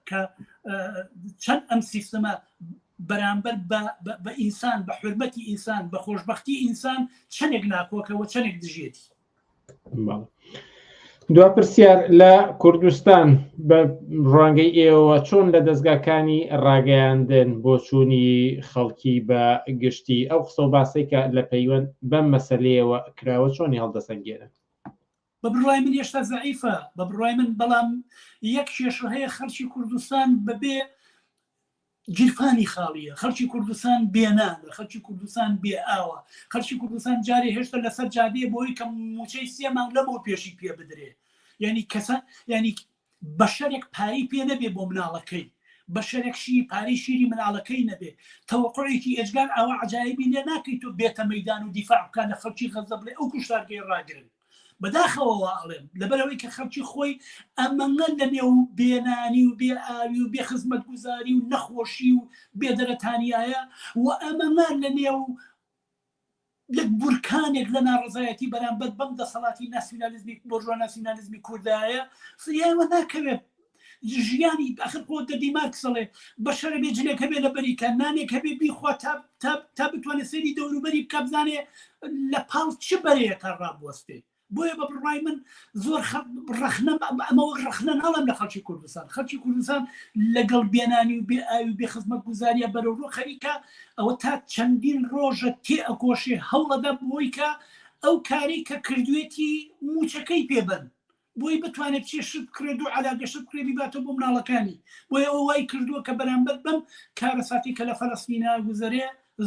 کە چەند ئەم سیستەمە بەرامبەر بە ئینسان بە حرمەتی ئینسان بە خۆشببختی ئینسان چەندێک ناکۆکەوە چەندێک دژێتی دوا پرسیار لە کوردستان بە ڕوانگەی ئێوە چۆن لە دەستگاکانی ڕاگەیاندن بۆچوونی خەڵکی بە گشتی ئەو قسە و باسەی کە لە پەیوەند بەم مەسەلەیەوە کراوە چۆنی هەڵدەسەنگێنن؟ بە بڕوای من هێشتا زەعیفە بە بڕوای من بەڵام یەک کێشە هەیە خەڵکی کوردستان بەبێ گیرفانی خاڵیە خەڵکی کوردستان بێ نانە خەڵکی کوردستان بێ ئاوە خەڵکی کوردستان جارێ هێشتا لەسەر جادەیە بۆی کە موچەی سێ مانگ لەمەوە پێشی پێ بدرێ یعنی کەسە یعنی بەشەرێک پارەی پێ نەبێ بۆ مناڵەکەی بەشەرێک شیری پارەی شیری مناڵەکەی نەبێ تەوەقعێکی ئێجگار ئاوا عجایبی لێ ناکەیت تۆ بێتە مەدان و دیفاع بکات لە خەڵکی غەزە بڵێ ئەو کوشتارگەی ڕاگرن بەداخەوە وا ئەڵێم لەبەرئەوەی کە خەڵکی خۆی ئەمەنگە لە نێو بێنانی و بێ ئاوی و بێ خزمەتگوزاری و نەخۆشی و بێ دەرەتانیایە و ئەمەنگە لە نێو یەک بورکانێک لە ناڕەزایەتی بەرامبەر بەم دەسەڵاتی ناسیونالیزمی بۆرژوا ناسیونالیزمی کوردایە فریایەوە ناکەوێت ژیانی ئەخر خۆ دەدی مارکس ئەڵێ بەشەرە بێ جلێک هەبێ لەبەری کە نانێک هەبێ بیخوا تا تا تا بتوانێت سەیری دەوروبەری بکە بزانێ لە پاڵ چ بەرەیەکە ڕابوەستێ بۆیە بە بڕوای من زۆر ڕەخنە ئەمە وەک ڕەخنە ناڵێم لە خەڵکی کوردستان خەڵکی کوردستان لەگەڵ بێنانی و بێ ئاوی و بێ خزمەتگوزاریە بەرەو ڕوو خەریکە ئەوە تا چەندین ڕۆژە تێ ئەکۆشێ هەوڵەدا بۆی کە ئەو کارەی کە کردوێتی موچەکەی پێبن بۆی بتوانێت بچێت شت بکڕێت و عەلاگە شت بکڕێت بیباتەوە بۆ مناڵەکانی بۆیە ئەوە وای کردووە کە بەرامبەر بەم کارەساتی کە لە فەلەستینا گوزەرێ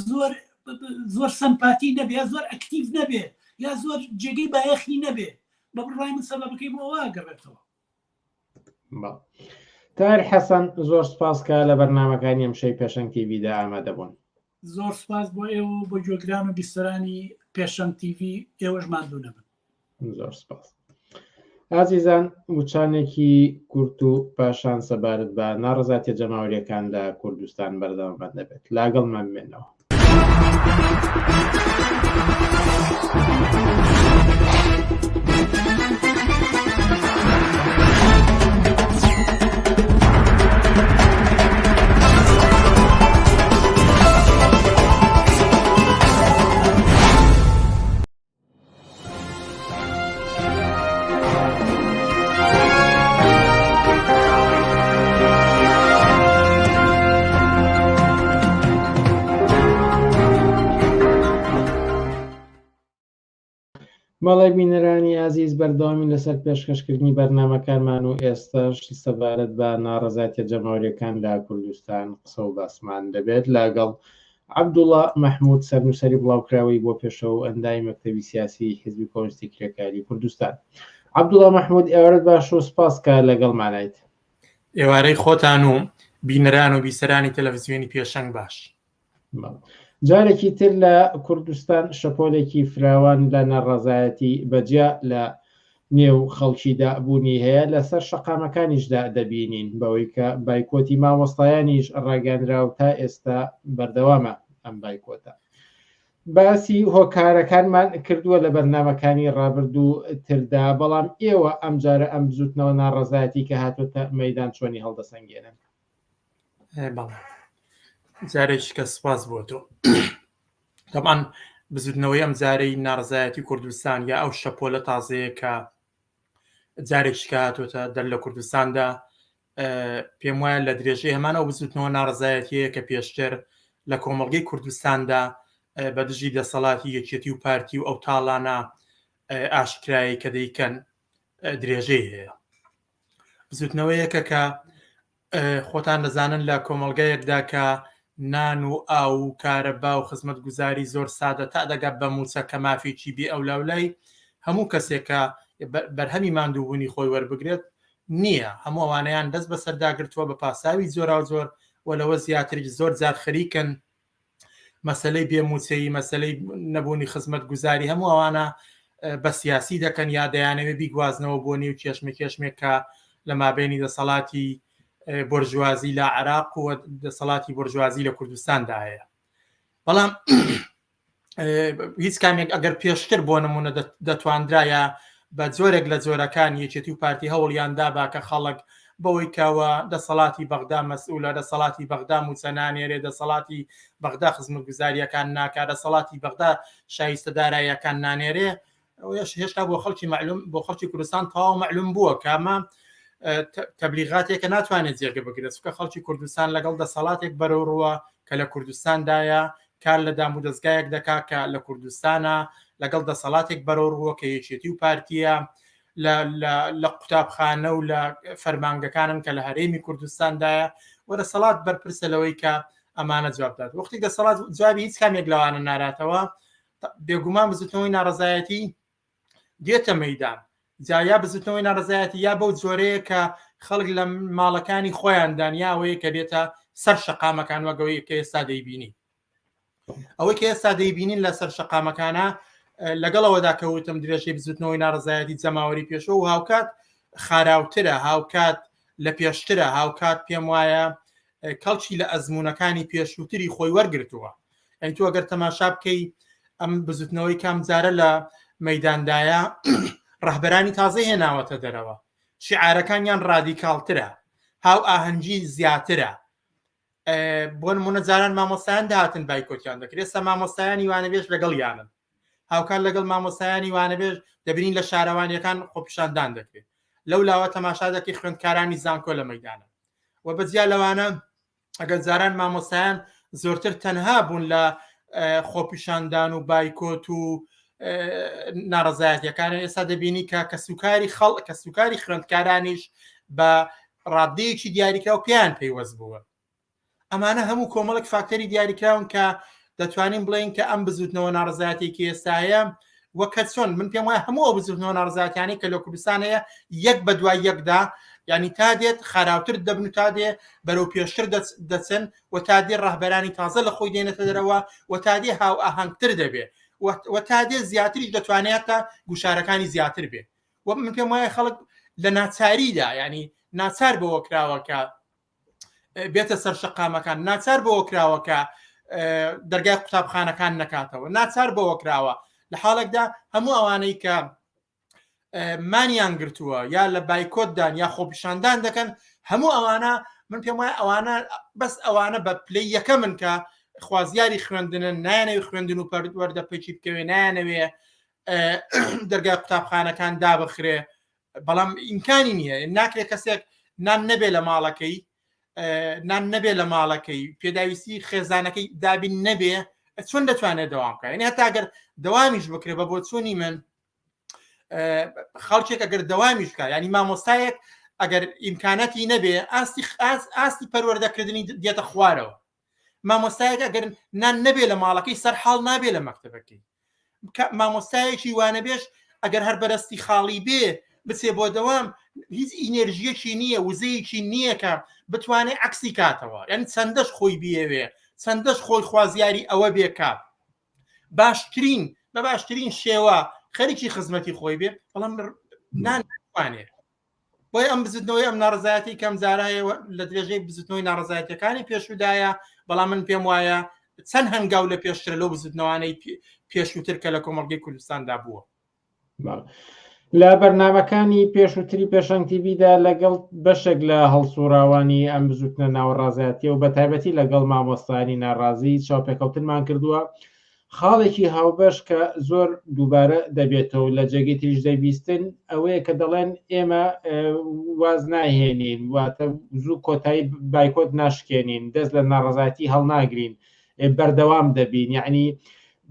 زۆر زۆر سەمپاتی نەبێ یا زۆر ئەکتیڤ نەبێ یا زۆر جێگەی بایەخی نەبێ بە بڕوای من سەبەبەکەی بۆ ئەوە ئەگەڕێتەوە. تاهیر حەسەن زۆر سپاس کە لە بەرنامەکانی ئەمشەوی پێشەنگ تیڤیدا ئامادە بوون. زۆر سپاس بۆ ئێوە و بۆ گوێگران و بیسەرانی پێشەنگ تیڤی ئێوەش ماندوو نەبن. زۆر سپاس. ئازیزان وچانێکی کورت و پاشان سەبارەت بە ناڕەزاتیە جەماوەریەکان لە کوردستان بەردەوامان دەبێت لاگەڵمان بمێنەوە. بەڵێ بینەرانی ئازیز بەردەوامی لەسەر پێشکەشکردنی بەرنمەکانمان و ئێستاش سەبارەت بە ناڕەزایەتیە جەماوەریەکان لە کوردستان قسە و باسمان دەبێت لاگەڵ عەبدوڵا مەحمود سەرنووسەری بڵاوکراوەی بۆ پێشەوە و ئەندامی مەکتەبی سیاسیی حیزبی کۆمۆنیستی کرێکاریی کوردستان. عەبدوڵا مەحمود ئێوارەت باش و سپاس کە لەگەڵمانایت. ئێوارەی خۆتان و بینەران و بیسەرانی تەلەفزیۆنی پێشەنگ باش. جارێکی تر لە کوردستان شەپۆلێکی فراوان لە ناڕەزایەتی بەجیا لە نێو خەڵکیدا بوونی هەیە، لەسەر شەقامەکانیشدا دەبینین، بەوەی کە بایکۆتی مامۆستایانیش ڕاگەیاندرا و تا ئێستا بەردەوامە ئەم بایکۆتە. باسی هۆکارەکانمان کردووە لە بەرنامەکانی ڕابردوو تردا، بەڵام ئێوە ئەمجارە ئەم بزووتنەوە ناڕەزایەتی کە هاتۆتە مەیدان چۆنی هەڵدەسەنگێنن؟ بەڵێ جارێکی کە سپاس بۆ تۆ. تەبعەن بزوتنەوەی ئەم جارەی ناڕزایەتی کوردستان یا ئەو شەپۆلە تازەیە کە جارێکی کە هاتۆتە دەر لە کوردستاندا پێم وایە لە درێژەی هەمان ئەو بزوتنەوە ناڕزایەتیەیە کە پێشتر لە کۆمەڵگەی کوردستاندا بە دژی دەسەڵاتی یەکێتی و پارتی و ئەو تاڵانە ئاشکرایی کە دەیکەن درێژەی هەیە. بزوتنەوەیەکە کە خۆتان دەزانن لە کۆمەڵگایەکدا کە نان و ئاو و کارەبا و خزمەتگوزاری زۆر سادە تا دەگات بە مووچە کە مافێکی بێ ئەولاولای هەموو کەسێک کە بەرهەمی ماندووبوونی خۆی وەربگرێت نییە، هەموو ئەوانەیان دەست بەسەرداگرتووە بە پاساوی جۆراوجۆر و لەوە زیاتریش زۆر جار خەریکن مەسەلەی بێ مووچەیی، مەسەلەی نەبوونی خزمەتگوزاری هەموو ئەوانە بە سیاسی دەکەن یا دەیانەوێت بیگوازنەوە بۆ نێو کێشمە کێشمێک کە لە مابینی دەسەڵاتی بۆرژوازی لە عراق و دەسەڵاتی بۆرژوازی لە کوردستاندا هەیە. بەڵام هیچ کامێک ئەگەر پێشتر بۆ نمونە دەتواندرایە بە جۆرێک لە جۆرەکان یەکێتی و پارتی هەوڵیان دابا کە خەڵک بەوەی کەوە دەسەڵاتی بەغدا مەسئولە دەسەڵاتی بەغدا موچە نانێرێ دەسەڵاتی بەغدا خزمەتگوزاریەکان ناکا دەسەڵاتی بەغدا شایستە داراییەکان نانێرێ ئەوەش هێشتا بۆ خەڵکی معلوم بۆ خەڵکی کوردستان تەواو معلوم بووە کامە تەبلیغاتێکە ناتوانێت جێگە بگرێت چونکە خەڵکی کوردستان لەگەڵ دەسەڵاتێک بەرەو ڕووە کە لە کوردستاندایە کار لە دام و دەستگایەک دەکا کە لە کوردستانە لەگەڵ دەسەڵاتێک بەرەو ڕووە کە یەکێتی و پارتیە لە قوتابخانە و لە فەرمانگەکانن کە لە هەرێمی کوردستاندایە و دەسەڵات بەرپرسە لەوەی کە ئەمانە جواب دات وەختی دەسەڵات جوابی هیچ کامێک لەوانە ناراتەوە بێگومان بزوتنەوەی ناڕەزایەتی دێتە مەدان جا یا بزوتنەوەی ناڕەزایەتی یا بەو جۆرەیە کە خەڵک لە ماڵەکانی خۆیاندان یا ئەوەیە کە دێتە سەر شەقامەکان وەگەوەی کە ئێستا دەیبینی ئەوەی کە ئێستا دەیبینین لە سەر شەقامەکانە لەگەڵەوەدا کەوتم درێژەی بزوتنەوەی ناڕزایەتی جەماوەری پێشەوە و هاوکات خاراوترە هاوکات لە پێشترە هاوکات پێم وایە کەڵکی لە ئەزمونونەکانی پێشووتری خۆی وەرگتووە ئەی تۆ ئەگەر تەماشا بکەی ئەم بزوتنەوەی کام جارە لە مەداندایە ڕەهبەرانی تازە هێناوەتە دەرەوە شعارەکانیان ڕادیکاڵترە هاو ئاهەنگی زیاترە بۆ نمونە جاران مامۆستایان دەهاتن بایکۆتیان دەکرێت سە مامۆستایانی وانەبێژ لەگەڵ یانن هاوکات لەگەڵ مامۆستایانی وانەبێژ دەبینین لە شارەوانیەکان خۆپیشاندان دەکرێت لەو لاوە تەماشا دەکەی خوێندکارانی زانکۆ لە مەدانە و بەجیا لەوانە ئەگەر جاران مامۆستایان زۆرتر تەنها بوون لە خۆپیشاندان و بایکۆت و ناڕزایەتەکان ئێستا دەبینی کە کەسوکاری خەڵ کەسوکاری خوێندکارانیش بە ڕادەیەکی دیاریکراو پێیان پەیوەست بووە ئەمانە هەموو کۆمەڵێک فاکتەری دیاریکراون کە دەتوانین بڵێین کە ئەم بزوتنەوە ناڕزایەتێکی ئێستاە وەکە چۆن من پێم وایە هەموو ئەو بزوتنەوە ناڕزایەتیانەی کە لە کوردستان هەیە یەک بە دوای یەکدا یعنی تا دێت خراوتر دەبن و تا دێ بەرەو پێشتر دەچن و تا دێ ڕەهبەرانی تازە لە خۆی دێنێتە دەرەوە و تا دێ هاو ئاهەنگتر دەبێ و تا دێ زیاتریش دەتوانێت تا گوشارەکانی زیاتر بێ و من پێم وایە خەڵک لە ناچاریدا ینی ناچار بەوە کراوە کە بێتە سەر شەقامەکان ناچار بەوە کراوە کە دەرگای قوتابخانەکان نەکاتەوە ناچار بەوە کراوە لە حاڵێکدا هەموو ئەوانەی کە مانیان گرتووە یا لە بایکۆتدان یا خۆپیشاندان دەکەن هەموو ئەوانە من پێم وایە ئەوانە بەس ئەوانە بە پلەی یەکە من کە خوازیاری خوێندنن نایانەوێ خوێندن و پەروەردە پێکی بکەوێ نایانەوێ دەرگای قوتابخانەکان دابخرێ بەڵام ئیمکانی نییە ناکرێت کەسێک نان نەبێ لە ماڵەکەی نان نەبێ لە ماڵەکەی پێداویستی خێزانەکەی دابین نەبێ چۆن دەتوانێت دەوام بکە یعنی هەتا گەر دەوامیش بکرێ بە بۆچوونی من خەڵکێک ئەگەر دەوامیش بکە ینی مامۆستایەک ئەگەر ئیمکانەتی نەبێ ئاستی ئاستی پەروەردەکردنی دێتە خوارەوە مامۆستایەک ئەگەر نان نەبێ لە ماڵەکەی سەرحاڵ نابێ لە مەکتەبەکەی مامۆستایەکی وانەبێژ ئەگەر هەر بەرەستی خاڵی بێ بچێ بۆ دەوام هیچ ئینێرژیەکی نییە وزەیەکی نییە کە بتوانێت عکسی کاتەوە یعنی چەندەش خۆی بیەوێ چەندەش خۆی خوازیاری ئەوە بێ کە باشترین بە باشترین شێوە خەریکی خزمەتی خۆی بێ بەڵام نانوانێت بۆیە ئەم بزوتنەوەی ئەم ناڕزایەتی کەم جارایە لە درێژەی بزوتنەوەی ناڕزایەتەکانی پێشودایە بەڵام من پێم وایە چەند هەنگاو لە پێشترە لەو بزوتنەوانەی پێشووتر کە لە کۆمەڵگەی کوردستاندا بووە. لە بەرنمەکانی پێشووتری پێشەنگ تیڤیدا لەگەڵ بەشێک لە هەڵسوڕاوانی ئەم بزوتنە ناوەڕازایەتیە و بە تایبەتی لەگەڵ مامۆستایانی ناڕازی چاوپێکەوتنمان کردووە خاڵێکی هاوبەش کە زۆر دووبارە دەبێتەوە لە جێگەی تریش دەیبیستن ئەوەیە کە دەڵێن ئێمە واز ناهێنین واتە زوو کۆتایی بایکۆت ناشکێنین دەست لە ناڕەزایەتی هەڵناگرین بەردەوام دەبین یعنی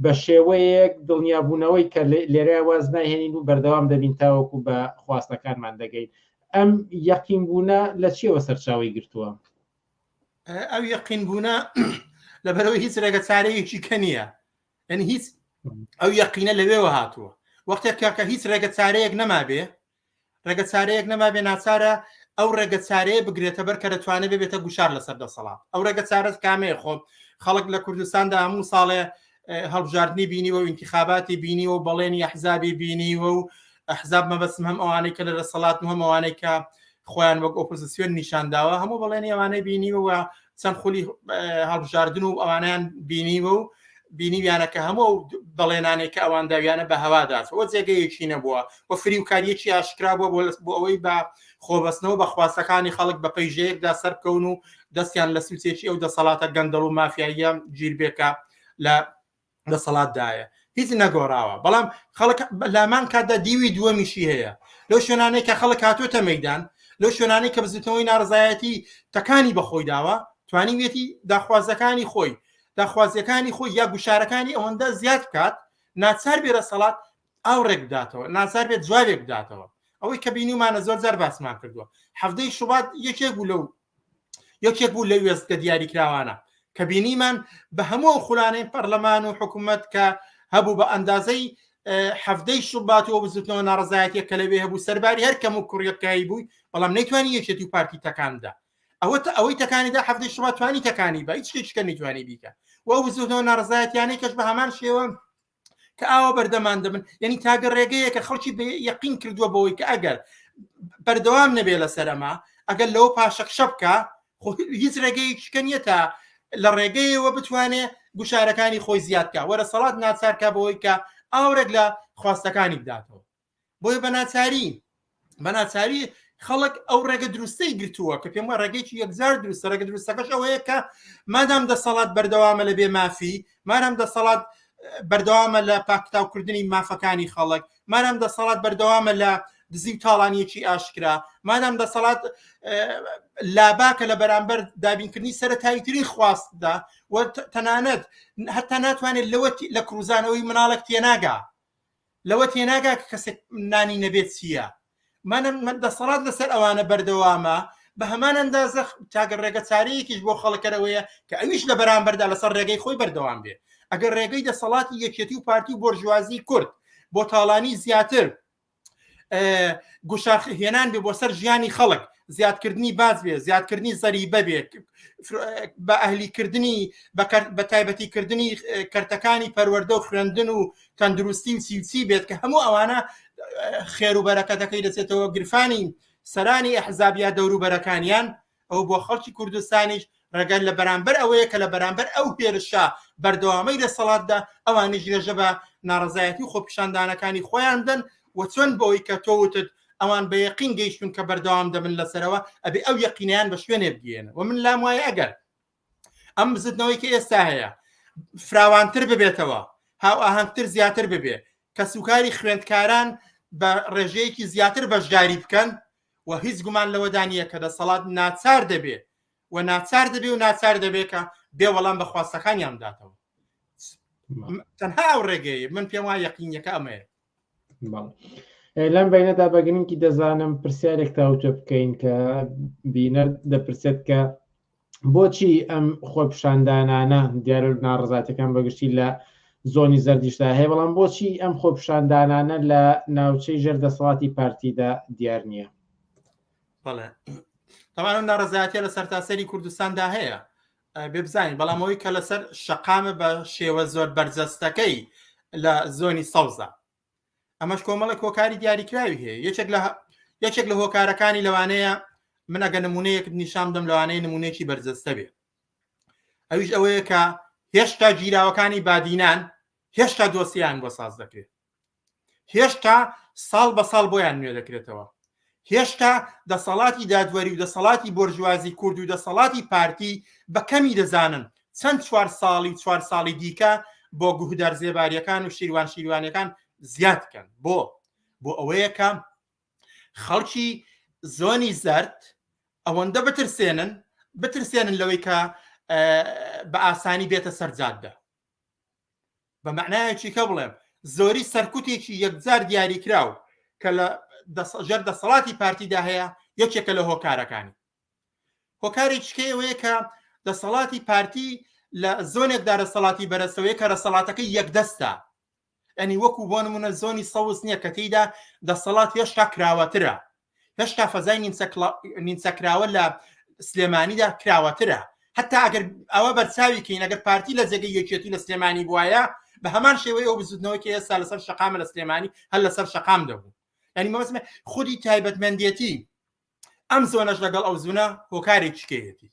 بە شێوەیەک دڵنیابوونەوەی کە لێرە واز ناهێنین و بەردەوام دەبین تاوەکو بە خواستەکانمان دەگەین. ئەم یەقین بوونە لە چیەوە سەرچاوەی گرتووە؟ ئەو یەقین بوونە لەبەرەوەی هیچ ڕێگە چارەیەکی کە نییە یعنی هیچ ئەو یەقینە لەوێوە هاتووە وەختێک کە هیچ ڕێگە چارەیەک نەمابێ ڕێگە چارەیەک نەمابێ ناچارە ئەو ڕێگە چارەیە بگرێتە بەر کە دەتوانێت ببێتە گوشار لەسەر دەسەڵات ئەو ڕێگە چارەت کامەیە خۆ خەڵک لە کوردستاندا هەموو ساڵێ هەڵبژاردننی بینیوە و انتخاباتی بینیوە و بەڵێنی ئەحزابی بینیوە و ئەحزاب مەبەستم هەم ئەوانەی کە لە دەسەڵات و هەم ئەوانەی کە خۆیان وەک ئۆپۆزیسیۆن نیشانداوە هەموو بەڵێنی ئەوانەی بینیوە و چەند خولی هەڵبژاردن و ئەوانیان بینیوە و بینیویانە کە هەموو ئەو بەڵێنانەی کە ئەوان داویانە بە هەواداچووە جێگەیەکی نەبووە و فریوکاریەکی ئاشکرا بووە بۆ ئەوەی بە خۆبەستنەوە بە خواستەکانی خەڵک بە پەیژەیەکدا سەربکەون و دەستیان لە سوچێکی ئەو دەسەڵاتە گەندەڵ و مافیاییە گیربێکە لە دەسەڵاتدایە هیچ نەگۆڕاوە بەڵام خەڵک لامان کاتدا دیوی دووەمیشی هەیە لەو شوێنانەی کە خەڵک هاتووەتە مەدان لەو شوێنانەی کە بزوتنەوەی ناڕزایەتی تەکانی بەخۆی داوە توانیویەتی داخوازەکانی خۆی داخوازیەکانی خۆی یا گوشارەکانی ئەوەندە زیاد بکات ناچار بێ دەسەڵات ئاوڕێک بداتەوە ناچار بێت جوابێک بداتەوە ئەوەی کە بینیومانە زۆر جار باسمان کردووە حەفتەی شوبات یەکێک بوو لەو یەکێک بوو لە وێستگە دیاریکراوانە کە بینیمان بە هەموو ئەو خولانەی پەرلەمان و حکوومەت کە هەبوو بە ئەندازەی حەفتەی شوبات و بزوتنەوە ناڕزایەتیە کە لەوێ هەبوو سەرباری هەر کەم و کوڕیەکایی بووی بەڵام نەیتوانی یەکێتی و پارتی تەکاندا ئەوە ئەوەی تەکانی دا حەفتەی شوبات توانی تەکانی بە هیچ شتێکی کە نەیتوانی بیکە و ئەو بزوتنەوە ناڕزایەتیانەی کەش بە هەمان شێوە کە ئاوا بەردەمان دەبن یعنی تاگە ڕێگەیە کە خەڵکی بە یەقین کردووە بەوەی کە ئەگەر بەردەوام نەبێ لەسەر ئەمە ئەگەر لەوە پاشەکشە بکە خۆ هیچ ڕێگەیەکی کە نییە تا لە ڕێگەیەوە بتوانێ گوشارەکانی خۆی زیاد بکە وەرە سەڵات ناچارکە بەوەی کە ئاورێک لە خواستەکانی بداتەوە بۆیە بە ناچاری بە ناچاری خەڵک ئەو ڕێگە دروستەی گرتووە کە پێم وایە ڕێگەیەکی یەکجار دروستە ڕێگە دروستەکەش ئەوەیە کە مادام دەسەڵات بەردەوامە لە بێ مافی مادام دەسەڵات بەردەوامە لە پاکتاوکردنی مافەکانی خەڵک مادام دەسەڵات بەردەوامە لە دزی و تاڵانیەکی ئاشکرا مادام دەسەڵات لاباکە لە بەرامبەر دابینکردنی سەتاییترین خواستدا و تەنانەت هەتا ناتوانێت لەوە لە کروزانەوەی مناڵێک تێناگا لەوە تێناگا کە کەسێک نانی نەبێت چییە من دەسەڵات لەسەر ئەوانە بەردەوامە بە هەمان ئەندازە تاگە ڕێگە چارەیەکیش بۆ خەڵکەرەوەیە کە ئەویش لە بەرامبەردا لەسەر ڕێگەی خۆی بەردەوام بێ ئەگەر ڕێگەی دەسەڵاتی یەکێتی و پارتی و بۆرژوازی کورد بۆ تاڵانی زیاتر گوشار هێنان بێ بۆ سەر ژیانی خەڵک زیادکردنی باج بێ زیادکردنی زەریبە بێ بە ئەهلیکردنی بە تایبەتیکردنی کەرتەکانی پەروەردە و خوێندن و تەندروستی و چی بێت کە هەموو ئەوانە خێر و بەرەکەتەکەی دەچێتەوە گرفانی سەرانی ئەحزاب یا دەوروبەرەکانیان ئەو بۆ خەڵکی کوردستانیش ڕێگە لە بەرامبەر ئەوەیە کە لە بەرامبەر ئەو هێرشە بەردەوامەی دەسەڵاتدا ئەوانیش درێژە بە ناڕەزایەتی و خۆپیشاندانەکانی خۆیان بدەن و چۆن بەوەی کە تۆ وتت ئەوان بە یەقین گەیشتون کە بەردەوام دەبن لەسەرەوە ئەبێ ئەو یەقینیان بە شوێنێ بگەێنن و من لام وایە ئەگەر ئەم بزوتنەوەی کە ئێستا هەیە فراوانتر ببێتەوە هاوئاهەنگتر زیاتر ببێ کەسوکاری خوێندکاران بە ڕێژەیەکی زیاتر بەشداری بکەن و هیچ گومان لەوەدا نییە کە دەسەڵات ناچار دەبێ و ناچار دەبێ و ناچار دەبێ کە بێ وەڵام بە خواستەکانیان بداتەوە تەنها ئەو ڕێگەیە من پێم وایە یەقینیەکە ئەمەیە لەم بینەدا بە گرنگی دەزانم پرسیارێک تاوتوێ بکەین کە بینەر دەپرسێت کە بۆچی ئەم خۆپیشاندانانە دیارە ناڕزاتەکان بەگشتی لە زۆنی زەردیشدا هەیە بەڵام بۆچی ئەم خۆپیشاندانانە لە ناوچەی ژێر دەسەڵاتی پارتیدا دیار نییە؟ بەڵێ تەوان ئەم ناڕەزایەتیە لە سەرتاسەری کوردستاندا هەیە بێ بزانین بەڵام ئەوەی کە لەسەر شەقامە بە شێوە زۆر بەرجەستەکەی لە زۆنی سەوزە ئەمەش کۆمەڵێک هۆکاری دیاریکراوی هەیە یەکێک لە یەکێک لە هۆکارەکانی لەوانەیە من ئەگە نمونەیەک نیشان بدەم لەوانەیە نمونەیەکی بەرجەستە بێ ئەویش ئەوەیە کە هێشتا گیراوەکانی بادینان هێشتا دۆسیان بۆ ساز دەکرێت هێشتا ساڵ بە ساڵ بۆیان نوێ دەکرێتەوە هێشتا دەسەڵاتی دادوەری و دەسەڵاتی بۆرژوازی کورد و دەسەڵاتی پارتی بە کەمی دەزانن چەند چوار ساڵی چوار ساڵی دیکە بۆ گوهدار زێباریەکان و شیروان شیروانەکان زیاد کەن بۆ بۆ ئەوەیە کە خەڵکی زۆنی زەرد ئەوەندە بترسێنن بترسێنن لەوەی کە بە ئاسانی بێتە سەرجاددا بە مەعنایەکی کە بڵێم زۆری سەرکوتێکی یەکجار دیاریکراو کە لە ژێر دەسەڵاتی پارتیدا هەیە یەکێکە لە هۆکارەکانی. هۆکارێکی کەی ئەوەیە کە دەسەڵاتی پارتی لە زۆنێکدا دەسەڵاتی بەرەسەوەیە کە دەسەڵاتەکەی یەکدەستە، یعنی وەکو بۆ نمونە زۆنی سەوز نییە کە تێیدا دەسەڵات هێشتا کراوەترە، هێشتا فەزای نیمچەکراوە لە سلێمانیدا کراوەترە. حتا ئەگەر ئەوە بەرچاوی کەین ئەگەر پارتی لە جێگەی یەکێتی لە سلێمانی بواە بە هەمان شێوەی ئەو بزوتنەوەی کە ئێستا لەسەر شەقامە لە سلێمانی هەر لەسەر شەقام دەبوو. یعنی مەبەستمە خودی تایبەتمەندێتی ئەم زۆنەش لەگەڵ ئەو زونە هۆکارێکی کەیەتی،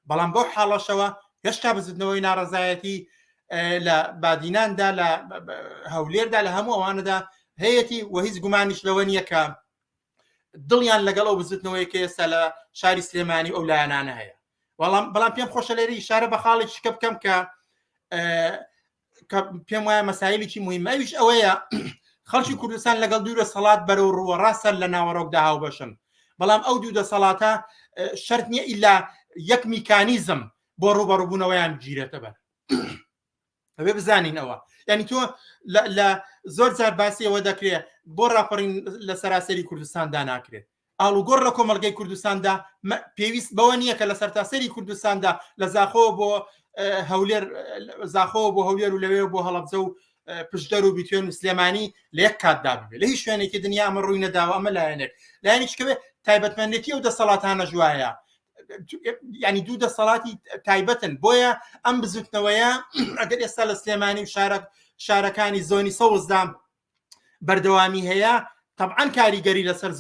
بەڵام بەو حاڵەشەوە هێشتا بزوتنەوەی ناڕەزایەتی لە بادیناندا لە هەولێردا لە هەموو ئەوانەدا هەیەتی و هیچ گومانیش لەوە نییە کە دڵیان لەگەڵ ئەو بزوتنەوەی کە ئێستا لە شاری سلێمانی ئەو لایەنانە هەیە. بەڵام پێم خۆشە لێرە ئیشارە بە خاڵێکی شکە بکەم کە کە پێم وایە مەسایلێکی مهمە، ئەویش ئەوەیە خەڵکی کوردستان لەگەڵ دوو دەسەڵات بەرەو ڕووە ڕاستە لە ناوەڕۆکدا هاوبەشن، بەڵام ئەو دوو دەسەڵاتە شەرت نییە ئیلا یەک میکانیزم بۆ ڕووبەڕووبوونەوەیان بگیرێتە بەر. ئەبێ بزانین ئەوە یعنی تۆ لە زۆر جار باسی ئەوە دەکرێت بۆ ڕاپەڕین لە سەراسەری کوردستاندا ناکرێت، ئاڵوگۆڕ لە کۆمەڵگەی کوردستاندا پێویست بەوە نییە کە لە سەرتاسەری کوردستاندا لە زاخۆ بۆ هەولێر زاخۆ بۆ هەولێر و لەوێ بۆ هەڵەبجە و پشدەر و بیتوێن و سلێمانی لە یەک کاتدا ببێ. لە هیچ شوێنێکی دنیا ئەمە ڕووی نەداوە. ئەمە لایەنێک، لایەنێکی کە بێ تایبەتمەندێتی ئەو دەسەڵاتانە ژوایە، ینی دوو دەسەڵاتی تایبەتن. بۆیە ئەم بزوتنەوەیە ئەگەر ئێستا لە سلێمانی و شارەکانی زۆنی سەوزدا بەردەوامی هەیە، طبعا کاریگەری لەسەر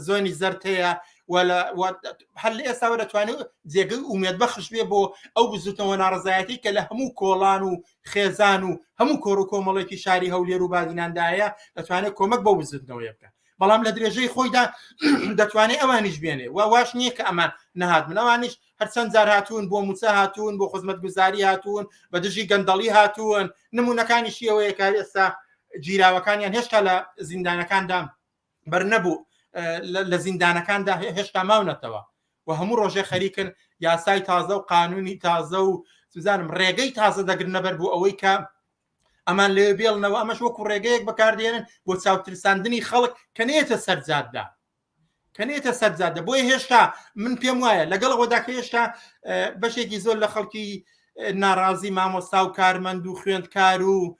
زۆنی زەرد هەیە و هەر لە ئێستاوە دەتوانێت جێگەی ئومێد بەخش بێ بۆ ئەو بزوتنەوە ناڕەزایەتی کە لە هەموو کۆڵان و خێزان و هەموو کۆڕ و کۆمەڵێکی شاری هەولێر و بادیناندایە، دەتوانێت کۆمەک بەو بزوتنەوەیە بکات. بەڵام لە درێژەی خۆیدا دەتوانێت ئەوانیش بێنێ و واش نییە کە ئەمان نەهاتن، ئەوانیش هەرچەند جار هاتوون، بۆ موچە هاتوون، بۆ خزمەتگوزاری هاتوون، بە دژی گەندەڵی هاتوون. نمونەکانیشی ئەوەیە کە ئێستا گیراوەکانیان هێشتا لە زیندانەکاندا بەر نەبوو، لە زیندانەکاندا هێشتا ماونەتەوە و هەموو ڕۆژێ خەریکن یاسای تازە و قانونی تازە و سوزانم ڕێگەی تازە دەگرنە بەر بۆ ئەوەی کە ئەمان لەوێ بێڵنەوە. ئەمەش وەکو ڕێگەیەک بەکاردێنن بۆ چاوترساندنی خەڵک کە نێتە سەر جادە، کە نێتە سەر جادە. بۆیە هێشتا من پێم وایە لەگەڵ ئەوەدا کە هێشتا بەشێکی زۆر لە خەڵکی ناڕازی مامۆستا و کارمەند و خوێندکار و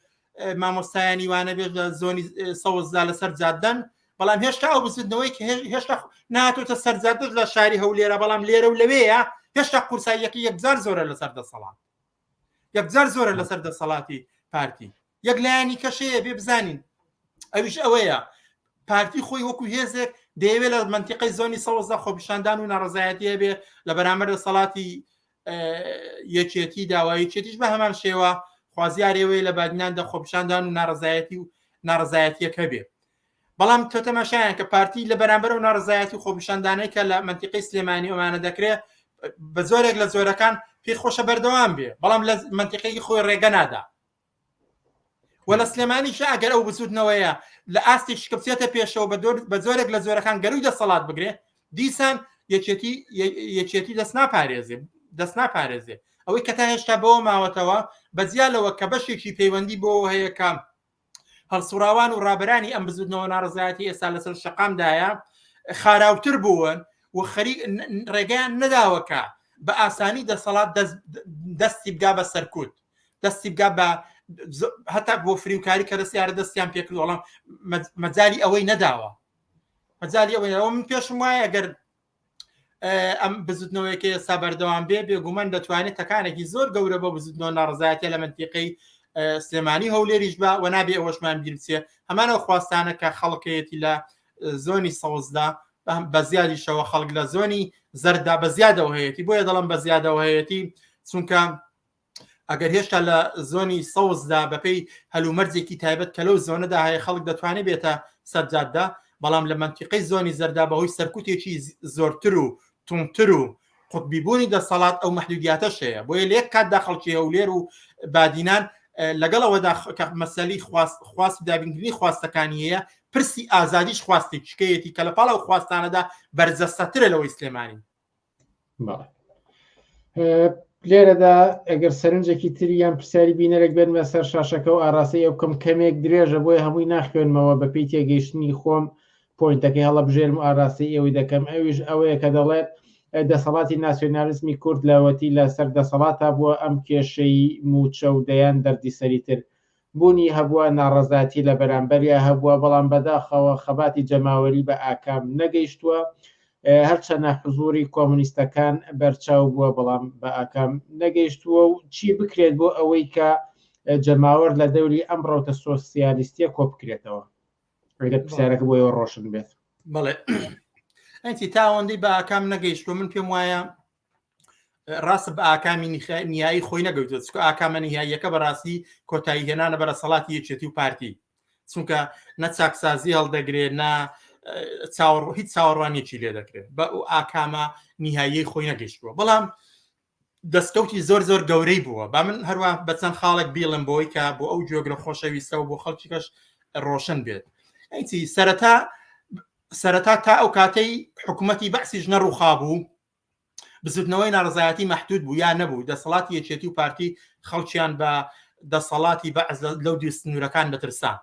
مامۆستایانی وانە بێت لە زۆنی سەوزدا لەسەر جادەن، بەڵام هێشتا ئەو بزوتنەوەی کە هێشتا ناتۆتە سەر جادەش لە شاری هەولێرە، بەڵام لێرە و لەوێیە هێشتا قورساییەکەی یەکجار زۆرە لەسەر دەسەڵات، یەکجار زۆرە لەسەر دەسەڵاتی پارتی. یەک لایەنی کەشەیە بێ بزانین، ئەویش ئەوەیە پارتی خۆی وەکو هێزێک دەیەوێت لە منتیقەی زۆنی سەوزدا خۆپیشاندان و ناڕەزایەتی هەبێ لە بەرامبەر دەسەڵاتی یەکێتی داوا، یەکێتیش بە هەمان شێوە خوازیارێوەیە لە بادیناندا خۆپیشاندان و ناڕەزایەتی و ناڕەزایەتیەک هەبێ. بەڵام تۆ تەماشایان کە پارتی لە بەرامبەر و ناڕەزایەتی و خۆپیشاندانەی کە لە منتیقەی سلێمانی ئەمانە دەکرێت بە زۆرێک لە زۆرەکان پێی خۆشە بەردەوام بێ، بەڵام لە منتیقەی خۆی ڕێگە نادا. و لە سلێمانیش ئەگەر ئەو بزوتنەوەیە لە ئاستی شکە بچێتە پێشەوە بە زۆرێک لە زۆرەکان گەروی دەسەڵات بگرێ، دیسان یەکێتی دەست ناپارێزێ، دەست ناپارێزێ. ئەوەی کە تا هێشتا بەوە ماوەتەوە بەجیا لەوە کە بەشێکی پەیوەندی بۆ هەیە کە هەڵسوڕاوان و ڕابەرانی ئەم بزوتنەوە ناڕەزایەتی ئێستا لەسەر شەقامدایە خاراوتر بوون و خەریک ڕێگەیان نەداوە کە بە ئاسانی دەسەڵات دەستی بگا بە سەرکوت، دەستی بگا بە هەتا بۆ فریوکاری کە دەستیارە دەستیان پێکرد، وەڵام مەجای ئەوەی نەداوە، مەجای ئەوەی نەداوە. من پێشم وایە ئەگەر ئەم بزوتنەوەیەکە ئێستا بەردەوام بێ، بێگومان دەتوانێت تەکانێکی زۆر گەورە بۆ بزوتنەوە ناڕەزایەتیە لە منتیقەی سلێمانی هەولێریش بە و نابێ ئەوەشمان بیر بچێ هەمان ئەو خواستانە کە خەڵکەیەتی لە زۆنی سەوزدا بە زیادیشەوە خەڵک لە زۆنی زەرددا بە زیادەوە هەیەی. بۆیە دەڵم بە زیادەوە هەیەی، چونکە ئەگەر هێشتا لە زۆنی سەوزدا بەپێی هەلومەرجێکی تایبەت کە لەو زۆنەدا هەیە خەڵک دەتوانێت بێتە سەرجاددا، بەڵام لە مەنتیقەی زۆنی زەردا بەهۆی سەرکوتێکی زۆرتر و توندتر و قوتبیبوونی دەسەڵات ئەو مەحدودیاتەش هەیە. بۆیە لە یەک کاتدا خەڵکی هەولێر و بادینان لەگەڵ ئەوەدا کە مەسەلی خواست و دابینکردنی خواستەکانی هەیە، پرسی ئازادیش خواستێکیکەیەتی کە لە پاڵ ئەو خواستانەدا بەرجەستەترە لەوەی سلێمانی. لێرەدا ئەگەر سەرنجێکی تری یان پرسیاری بینەرێک بێنمە سەر شاشەکە و ئاراستەی ئەو بکەم، کەمێک درێژە بۆیە هەمووی ناخوێنمەوە، بە پێی تێگەیشتنی خۆم. پۆینتەکەی هەڵەبژێرم و ئاراستەی ئێوەی دەکەم ئەویش ئەوەیە کە دەڵێت دەسەڵاتی ناسیۆنالیزمی کورد لەوەتی لەسەر دەسەڵاتا بووە ئەم کێشەی مووچە و دەیان دەردیسەری تر بوونی هەبووە، ناڕەزایەتی لە بەرامبەریا هەبووە، بەڵام بەداخەوە خەباتی جەماوەری بە ئاکام نەگەیشتووە. هەرچەنە حزووری کۆمۆنیستەکان بەرچاو بووە، بەڵام بە ئاکام نەگەیشتووە و چی بکرێت بۆ ئەوەی کە جەماوەر لە دەوری ئەم ڕەوتە سۆسیالیستییە کۆ بکرێتەوە؟ ئەگەر پرسیارەکە بۆ ئێوە ڕۆشن بێت. بەڵێ ئەنتی تا ئەوەندەی بە ئاکام نەگەیشتووە من پێم وایە ڕاستە بە ئاکامی نیایی خۆی نەگەوتوە چکە ئاکامە نیهاییەکە بەڕاستی کۆتایی هێنانە بەرەسەڵاتی یەکێتی و پارتی چونکە نە چاکسازی هەڵدەگرێ نە چاوەڕ هیچ چاوەڕوانیەکی لێ دەکرێت بە ئەو ئاکامە نیهایی خۆی نەگەیشتووە بەڵام دەستکەوتی زۆر زۆر گەورەی بووە با من هەروە بە چەند خاڵێک بیڵم بۆی کە بۆ ئەو گوێگرە خۆشەویستە و بۆ خەڵکیکەش ڕۆشن بێت ئەیچی سەرەتا سەرەتا تا ئەو کاتەی حکوومەتی بەعسیش نەڕوخا بوو بزوتنەوەی ناڕزایەتی مەحدود بوو یا نەبوو دەسەڵاتی یەکێتی و پارتی خەڵکیان بە دەسەڵاتی بەعس لەو دوو سنوورەکان دەترسان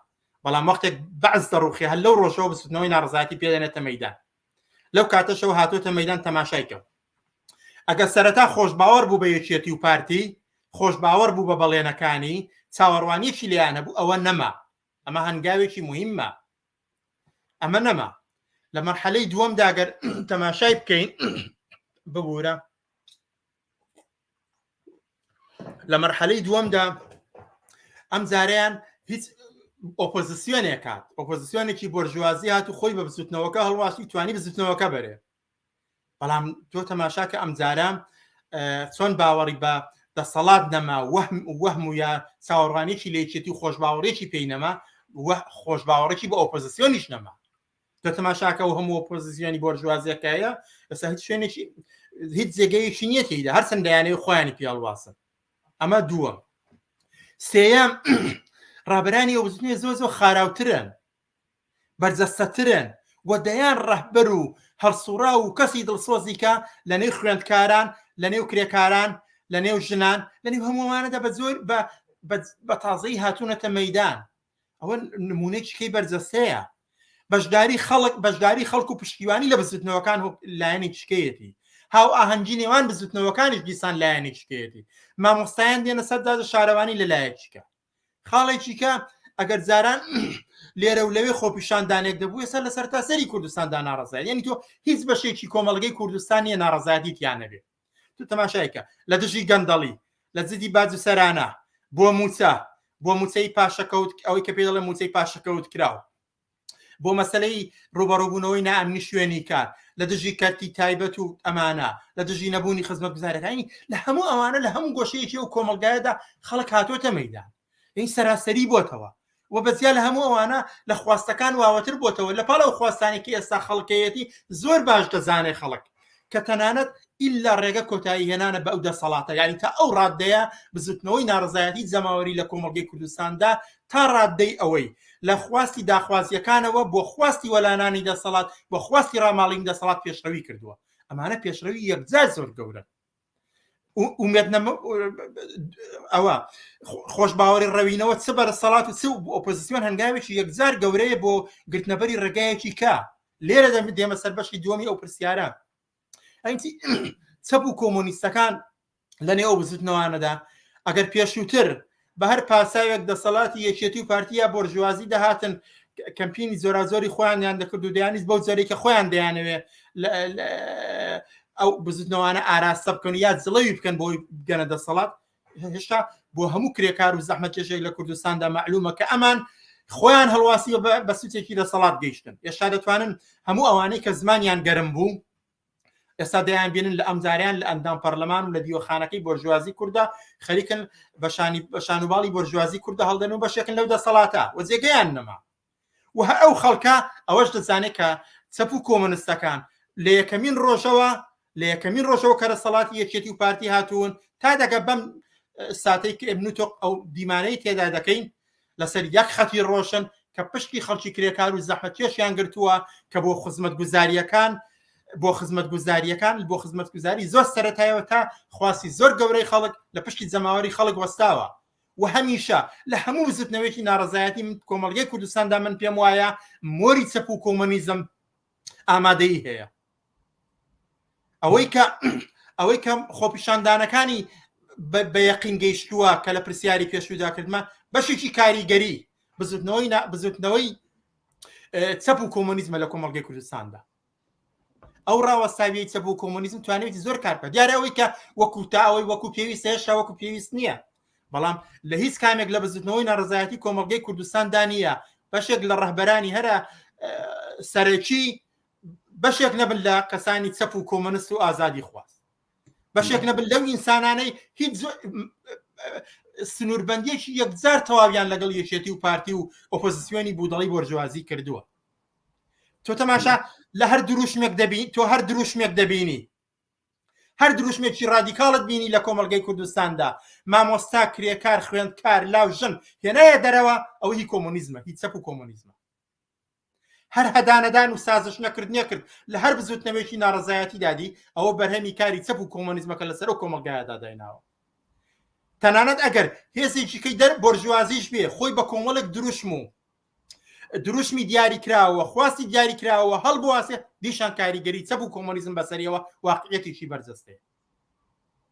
بەڵام وەختێک بەعس دەڕوخێ هەر لەو ڕۆژەوە بزوتنەوەی ناڕزایەتی پێدەنێتە مەدان لەو کاتەشەوە هاتۆتە مەدان تەماشای کە ئەگەر سەرەتا خۆشباوەڕ بوو بە یەکێتی و پارتی خۆشباوەڕ بوو بە بەڵێنەکانی چاوەڕوانیەکی لێیان هەبوو ئەوە نەما ئەمە هەنگاوێکی مهمە ئەمە نەما لە مەرحەلەی دووەمدا گەر تەماشای بکەین ببوورە لە مەرحەلەی دووەمدا ئەم جارەیان هیچ ئۆپۆزیسیۆنێک هات ئۆپۆزیسیۆنێکی بۆرژوازی هات و خۆی بە بزوتنەوەکە هەڵواسی توانی بزوتنەوەکە بەرێ بەڵام تۆ تەماشا کە ئەمجارە چۆن باوەڕی بە دەسەڵات نەما وەهم وەهم و یا چاوەڕوانێکی لە یەکێتی و خۆشباوەڕێکی پێی نەما خۆشباوەڕێکی بە ئۆپۆزیسیۆنیش نەما تۆ تەماشاکە و هەموو ئۆپۆزیسیۆنی بۆرژوازیەکەیە ئێستا هیچ شوێنێکی هیچ جێگەیەکی نییە تێیدا هەرچەند دەیانەوێت خۆیانی پێڵواسن ئەمە دووەم سێیەم ڕابەرانی ئۆپۆزیسیۆن زۆر زۆر خاراوترن بەرجەستەترن و دەیان ڕەهبەر و هەڵسوڕاو و کەسی دڵسۆزی کە لە نێو خوێندکاران، لە نێو کرێکاران، لە نێو ژنان، لە نێو هەموو ئەوانەدا بە زۆر بە بە تازەیی هاتوونەتە مەیدان. ئەوە نموونەیەکی کەی بەرجەستەیە. بەشداری خەڵک بەشداری خەڵک و پشتیوانی لە بزوتنەوەکان لایەنێکی کەیەتی. هاوئاهەنگی نێوان بزوتنەوەکانیش دیسان لایەنێکی کەیەتی. مامۆستایان دێنە سەر دادە شارەوانی لە لایەکی کە. خاڵێکی کە ئەگەر جاران لێرە و لەوێ خۆپیشاندانێک دەبوو ئێستا لە سەرتاسەری کوردستاندا ناڕەزایەتی یعنی تۆ هیچ بەشێکی کۆمەڵگەی کوردستان نییە ناڕەزایەتی تیا نەبێ تۆ تەماشایکە لە دژی گەندەڵی لە دژی باج و سەرانە بۆ موچە بۆ موچەی پاشەکەوت ئەوەی کە پێ دەڵێ موچەی پاشەکەوت کراو بۆ مەسەلەی ڕوبەڕوبوونەوەی نائەمنی شوێنی کار لە دژی کەرتی تایبەت و ئەمانە لە دژی نەبوونی خزمەتگوزارەکانی لە هەموو ئەوانە لە هەموو گۆشەیەکی ئەو کۆمەڵگایەدا خەڵک هاتۆتە مەدان این سەراسەری بۆتەوە و بەجیا لە هەموو ئەوانە لە خواستەکان واوەتر بۆتەوە لە پاڵ ئەو خواستانی کە ئێستا خەڵکەیەتی زۆر باش دەزانێ خەڵک کە تەنانەت ئیلا ڕێگە کۆتایی هێنانە بە ئەو دەسەڵاتە یعنی تا ئەو ڕاددەیە بزوتنەوەی ناڕزایەتی جەماوەری لە کۆمەڵگەی کوردستاندا تا ڕاددەی ئەوەی لە خواستی داخوازیەکانەوە بۆ خواستی وەلانانی دەسەڵات بۆ خواستی ڕاماڵینی دەسەڵات پێشڕەوی کردووە ئەمانە پێشڕەوی یەکجار زۆر گەورە ئومێد ئەوە خۆشباوەڕی ڕەوینەوە چ بەرەسەڵات و چ ئۆپۆزیسیۆن هەنگاوێکی یەکجار گەورەیە بۆ گرتنەبەری ڕێگایەکی کە لێرە دێمە سەر بەشی دووەمی ئەو پرسیارە ئەنتی چەپ و کۆمۆنیستەکان لە نێو بزوتنەوانەدا ئەگەر پێشووتر بە هەر پاساوێک دەسەڵاتی یەکێتی و پارتی یا بۆرژوازی دەهاتن کەمپینی زۆرازۆری خۆیانیان دەکرد و دەیانیست بەو جۆرەی کە خۆیان دەیانەوێ ئەو بزوتنەوانە ئاراستە بکەن یا جڵەوی بکەن بۆی بگەنە دەسەڵات هێشتا بۆ هەموو کرێکار و زەحمەتکێشێک لە کوردستاندا معلومە کە ئەمان خۆیان هەڵواسی بە سوچێکی دەسەڵات گەیشتن ئێستا دەتوانن هەموو ئەوانەی کە زمانیان گەرم بوو ئێستا دەیان بینن لە ئەمجاریان لە ئەندام پەرلەمان و لە دیوەخانەکەی بۆرژوازی کوردە خەریکن بەشانی بەشانوباڵی بۆرژوازی کوردە هەڵدەن و بەشێکن لەو دەسەڵاتە و جێگەیان نەما و هەر ئەو خەڵکە ئەوەش دەزانێت کە چەپ و کۆمۆنستەکان لە یەکەمین ڕۆژەوە لە یەکەمین ڕۆژەوە کە دەسەڵاتی یەکێتی و پارتی هاتوون تا دەگە بەم ساتەی کە ئێمن و تۆ ئەو دیمانەی تێدا دەکەین لەسەر یەک خەتی ڕۆشن کە پشتی خەڵکی کرێکار و زەحمەتکێشیان گرتووە کە بۆ خزمەتگوزارییەکان بۆ خزمەتگوزارییەکان بۆ خزمەتگوزاری زۆر سەرەتایەوە تا خواستی زۆر گەورەی خەڵک لە پشتی جەماوەری خەڵک وەستاوە. و هەمیشە لە هەموو بزوتنەوەیەکی ناڕەزایەتی من کۆمەڵگەی کوردستاندا من پێم وایە مۆری چەپ و کۆمۆنیزم ئامادەیی هەیە ئەوەی کە ئەوەی کە خۆپیشاندانەکانی بە یەقین گەیشتووە کە لە پرسیاری پێشوودا کردمە بەشێکی کاریگەری بزوتنەوەی بزوتنەوەی چەپ و کۆمۆنیزمە لە کۆمەڵگەی کوردستاندا ئەو ڕاوەستاویی چەپ و کۆمۆنیزم توانێتی زۆر کار بکات دیارە ئەوەی کە وەکو تا ئەوەی وەکو پێویست هێشتا وەکو پێویست نییە بەڵام لە هیچ کامێک لە بزوتنەوەی ناڕزایەتی کۆمەڵگەی کوردستاندا نییە بەشێک لە ڕەهبەرانی هەرە سەرەکی بەشێک نەبن لە کەسانی چەپ و کۆمۆنست و ئازادی خواست بەشێک نەبن لەو ئینسانانەی هیچ سنووربندیەکی یەکجار تەواویان لەگەڵ یەکێتی و پارتی و ئۆپۆزیسیۆنی بودەڵی بۆرجوازی کردووە تۆ تەماشا لە هەر دروشمێک دەبی تۆ هەر دروشمێک دەبینی هەر دروشمێکی ڕادیکاڵت بینی لە کۆمەڵگەی کوردستاندا مامۆستا کرێکار خوێندکار لاو ژن هێنایە دەرەوە ئەوە هی کۆمۆنیزمە هی چەپ و کۆمۆنیزمە هەر هەدانەدان و سازش نەکردنیە کرد لە هەر بزوتنەوەیەکی ناڕەزایەتی دادی ئەوە بەرهەمی کاری چەپ و کۆمۆنیزمەکە لەسەر ئەو کۆمەڵگایەدا دایناوە تەنانەت ئەگەر هێزێکی کەی دەر بۆرژوازیش بێ خۆی بە کۆمەڵێک دروشم و دروشمی دیاری کراوە خواستی دیاری کراوە هەڵبواسێ دیشان کاریگەری چەپ و کۆمۆنیزم بەسەریەوە واقعیەتێکی بەرجەستەیە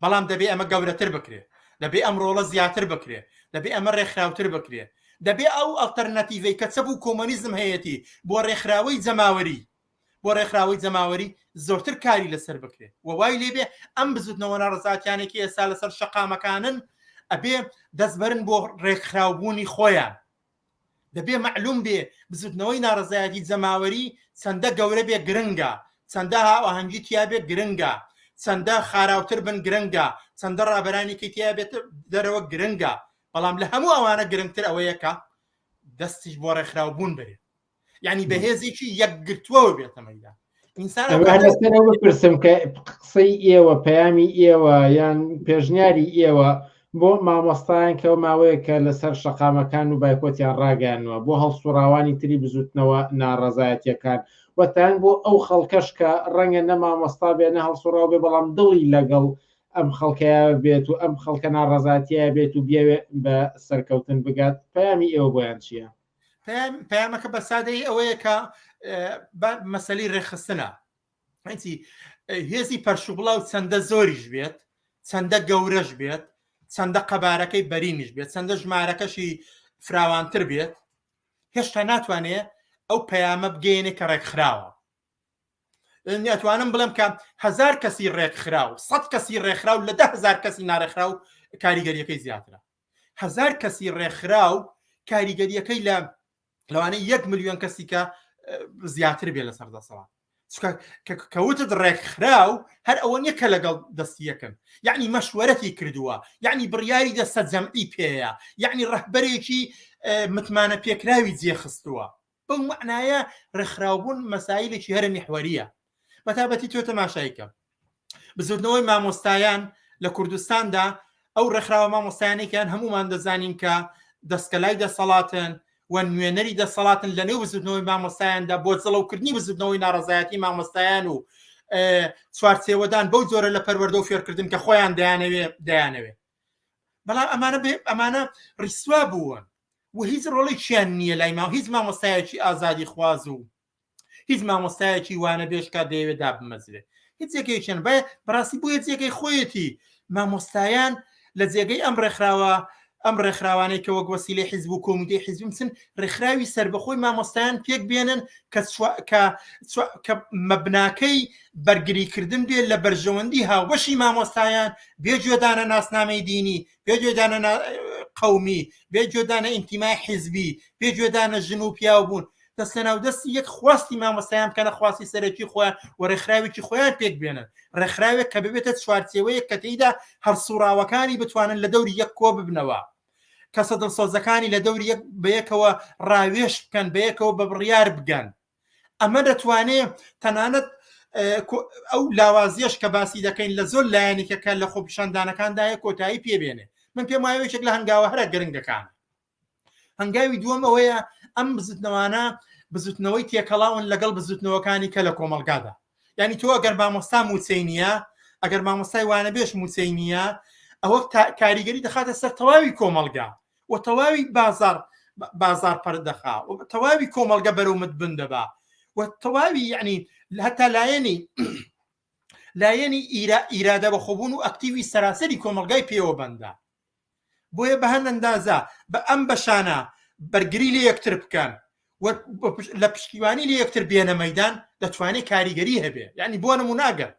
بەڵام دەبێ ئەمە گەورەتر بکرێ دەبێ ئەم ڕۆڵە زیاتر بکرێ دەبێ ئەمە ڕێکخراوتر بکرێ دەبێ ئەو ئەڵتەرناتیڤەی کە چەپ و کۆمۆنیزم هەیەتی بۆ ڕێکخراوەی جەماوەری بۆ ڕێکخراوەی جەماوەری زۆرتر کاری لەسەر بکرێ و وای لێبێ ئەم بزوتنەوە ناڕەزاتیانێکی ئێستا لەسەر شەقامەکانن ئەبێ دەستبەرن بۆ ڕێکخراوبوونی خۆیان دەبێ مەعلوم بێ بزوتنەوەی ناڕەزایەتی جەماوەری چەندە گەورە بێ گرنگە، چەندە هاوئاهەنگی تیا بێ گرنگە، چەندە خاراوتر بن گرنگە، چەندە ڕابەرانێکی تیا بێت دەرەوە گرنگە، بەڵام لە هەموو ئەوانە گرنگتر ئەوەیە کە دەستیش بۆ ڕێکخراوبوون بەرێ، یعنی بەهێزێکی یەکگرتووەوە بێتە مەیدان. ئینسان لەسەر ئەوە بپرسم کە قسەی ئێوە پەیامی ئێوە یان پێشنیاری ئێوە بۆ مامۆستایان کە ماوەیەکە لەسەر شەقامەکان و بایکۆتیان ڕاگەیانوە بۆ هەڵسوڕاوانی تری بزوتنەوە ناڕەزایەتیەکان و تان بۆ ئەو خەڵکەش کە ڕەنگە نە مامۆستا بێ نە هەڵسوڕاو بێ بەڵام دڵی لەگەڵ ئەم خەڵکەیە بێت و ئەم خەڵکە ناڕەزاتیە بێت و بیەوێ بە سەرکەوتن بگات پەیامی ئێوە بۆیان چییە؟ پەیامەکە بە سادەیی ئەوەیە کە مەسەلی ڕێکخستنە هێزی پەرشوبڵاو چەندە زۆریش بێت چەندە گەورەش بێت چەندە قەبارەکەی بەرینیش بێت چەندە ژمارەکەشی فراوانتر بێت هێشتا ناتوانێت ئەو پەیامە بگەێنێ کە ڕێکخراوە ئەتوانم بڵێم کە هزار کەسی ڕێکخراو سە کەسی ڕێکخراو لە دههزار کەسی ناڕێکخراو کاریگەریەکەی زیاترە هزار کەسی ڕێکخراو کاریگەریەکەی لە لەوانەیە یەک ملیۆن کەسی کە زیاتر بێ لەسەر دەسەڵات کەوتت ڕێکخراو هەر ئەوە نییە کە لەگەڵ دەستیەکەن یعنی مەشوەرەتی کردووە یعنی بڕیاری دەستە جەمعی پێەیە یعنی ڕەهبەرێکی متمانە پێکراوی جێخستووە بەو مەعنایە ڕێکخراوبوون مەسایلێکی هەرە میحوەریە بەتابەتی تۆ تەماشای کە بزوتنەوەی مامۆستایان لە کوردستاندا ئەو ڕێکخراوە مامۆستایانێکیان هەمومان دەزانین کە دەستکەلای دەسەڵاتن و نوێنەری دەسەڵاتن لە نێو بزوتنەوەی مامۆستایاندا بۆ جڵەوکردنی بزوتنەوەی ناڕەزایەتی مامۆستایان و چوارچێوەدان بەو جۆرە لە پەروەردە و فێرکردن کە خۆیان دەیانەوێ دەیانەوێ بەڵام ئەمانە ئەمانە ڕیسوا بوون و هیچ ڕۆڵێکیان نییە لای ما هیچ مامۆستایەکی ئازادی خواز و هیچ مامۆستایەکی وانە بێشکا دەیەوێت دابمەزرێ هیچ جێگەیەکیان بە بەڕاستی بۆیە جێگەی خۆیەتی مامۆستایان لە جێگەی ئەم ڕێکخراوە ئەم ڕێکخراوانەی کە وەک وەسیلەی حیزب و کۆمیتەی حیزبی بچن ڕێکخراوی سەربەخۆی مامۆستایان پێک بێنن کە کە کە مەبناکەی بەرگریکردن بێ لە بەرژەوەندی هاوبەشی مامۆستایان بێ گوێدانە ناسنامەی دینی بێ گوێدانە قەومی بێ گوێدانە ئینتیمای حیزبی بێ گوێدانە ژن و پیاو بوون دەست لەناو دەستی یەک خواستی مامۆستایان بکەنە خواستی سەرەکی خۆیان و ڕێکخراوێکی خۆیان پێک بێنن ڕێکخراوێک کە ببێتە چوارچێوەیەک کە تێیدا هەڵسوڕاوەکانی بتوانن لە دەوری یەک کۆ ببنەوە کەسە دڵسۆزەکانی لە دەوری یەک بەیەکەوە ڕاوێژ بکەن بەیەکەوە بە بڕیار بگەن ئەمە دەتوانێ تەنانەت ئەو لاوازیەش کە باسی دەکەین لە زۆر لایەنێکەکە لە خۆپیشاندانەکاندایە کۆتایی پێبێنێ من پێم وایە یەکێک لە هەنگاوە هەرە گرنگەکان هەنگاوی دووەم ئەوەیە ئەم بزوتنەوانە بزوتنەوەی تێکەڵاون لەگەڵ بزوتنەوەکانی کە لە کۆمەڵگادا یعنی تۆ ئەگەر مامۆستا موچەی نییە ئەگەر مامۆستای وانەبێژ موچەی نییە ئەوە کاریگەری دەخاتە سەر تەواوی کۆمەڵگا و تەواوی بازار بازار پەر دەخا و تەواوی کۆمەڵگە بەرەو متبن دەبا و تەواوی یعنی هەتا لایەنی لایەنی ئیرادە بەخۆبوون و ئەکتیوی سەراسەری کۆمەڵگای پێوە بەندە بۆیە بە هەند ئەندازە بە ئەم بەشانە بەرگری لە یەکتر بکەن لە پشتیوانی لە یەکتر بێنە مەدان دەتوانێت کاریگەری هەبێ یعنی بۆ نموناگەر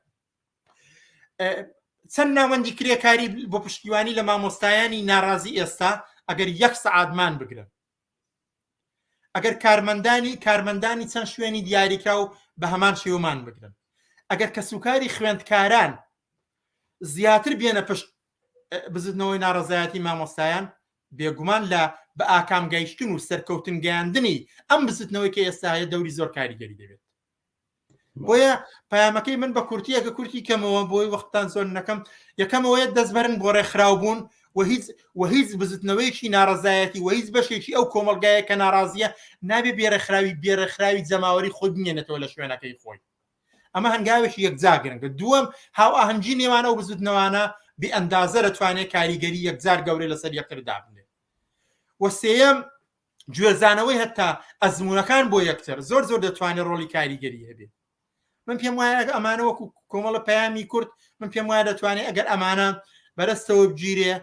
چەند ناوەندی کرێکاری بۆ پشتیوانی لە مامۆستایانی ناڕازی ئێستا ئەگەر یەک سەعاتمان بگرن ئەگەر کارمەندانی کارمەندانی چەند شوێنی دیاریکراو بە هەمان شێوەمان بگرن ئەگەر کەسوکاری خوێندکاران زیاتر بێنە پشت بزوتنەوەی ناڕەزایەتی مامۆستایان بێگومان لە بە ئاکام گەیشتن و سەرکەوتن گەیاندنی ئەم بزوتنەوەی کە ئێستا هەیە دەوری زۆر کاریگەری دەبێت بۆیە پەیامەکەی من بە کورتیەکە کورتی کەمەوە بۆی وەختان زۆر نەکەم یەکەمەوەیە دەستبەرن بۆ ڕێکخراو بوون و هیچ و هیچ بزوتنەوەیەکی ناڕەزایەتی و هیچ بەشێکی ئەو کۆمەڵگایە کە ناڕازیە نابێ بێڕێکخراوی بێڕێکخراوی جەماوەری خۆی بمێنێتەوە لە شوێنەکەی خۆی ئەمە هەنگاوێکی یەکجار گرنگە دووەم هاوئاهەنگی نێوان ئەو بزوتنەوانە بێ ئەندازە دەتوانێت کاریگەری یەکجار گەورە لەسەر یەکتر دابنێت و سێیەم گوێزانەوەی هەتا ئەزمونەکان بۆ یەکتر زۆر زۆر دەتوانێت ڕۆڵی کاریگەری هەبێت من پێم وایە ئەمانە وەکو کۆمەڵە پەیامی کورت من پێم وایە دەتوانێت ئەگەر ئەمانە بەرەستەوە بگیرێ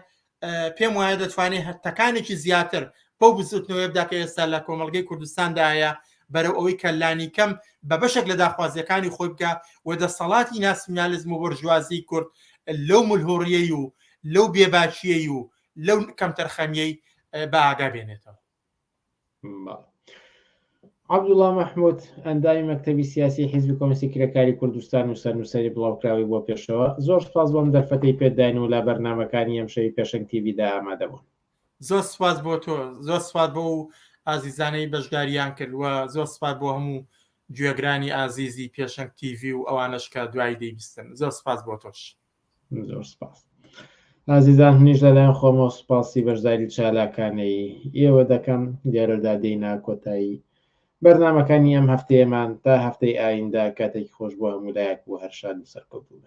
پێم وایە دەتوانێت هەتەکانێکی زیاتر بەو بزوتنەوەی بدا کە ئێستا لە کۆمەڵگەی کوردستاندایە بەرەو ئەوەی کە لانی کەم بە بەشێک لە داخوازیەکانی خۆی بکە و دەسەڵاتی ناسیونالیزم و بۆرژوازی کورد لەو ملهوڕیەی و لەو بێباکیەی و لەو کەمتەرخەمیەی بە ئاگا بێنێتەوە. عەبدوڵا مەحمود، ئەندامی مەکتەبی سیاسی حیزبی کۆمۆنیستی کرێکاری کوردستان و سەرنووسەری بڵاوکراوەی بۆ پێشەوە، زۆر سوپاس بۆ ئەم دەرفەتەی پێت داین و لە بەرنامەکانی ئەمشەوی پێشەنگ تیڤیدا ئامادە بوون. زۆر سوپاس بۆ تۆ، زۆر سوپاس بۆ ئەو ئازیزانەی بەشداریان کرد و زۆر سوپاس بۆ هەموو گوێگرانی ئازیزی پێشەنگ تیڤی و ئەوانەش کە دوایی دەیبیستن. زۆر سوپاس بۆ تۆش. زۆر سپاس ئازیزان منیش لەلایەن خۆمەوە سپاسی بەشداری چالاکانەی ئێوە دەکەم لێرەدا دێینە کۆتایی بەرنمەکانی ئەم هەفتەیەمان تا هەفتەی ئایندە کاتێکی خۆش بۆ هەموو لایەک بۆ هەر شاد و سەرکەوتوو بن.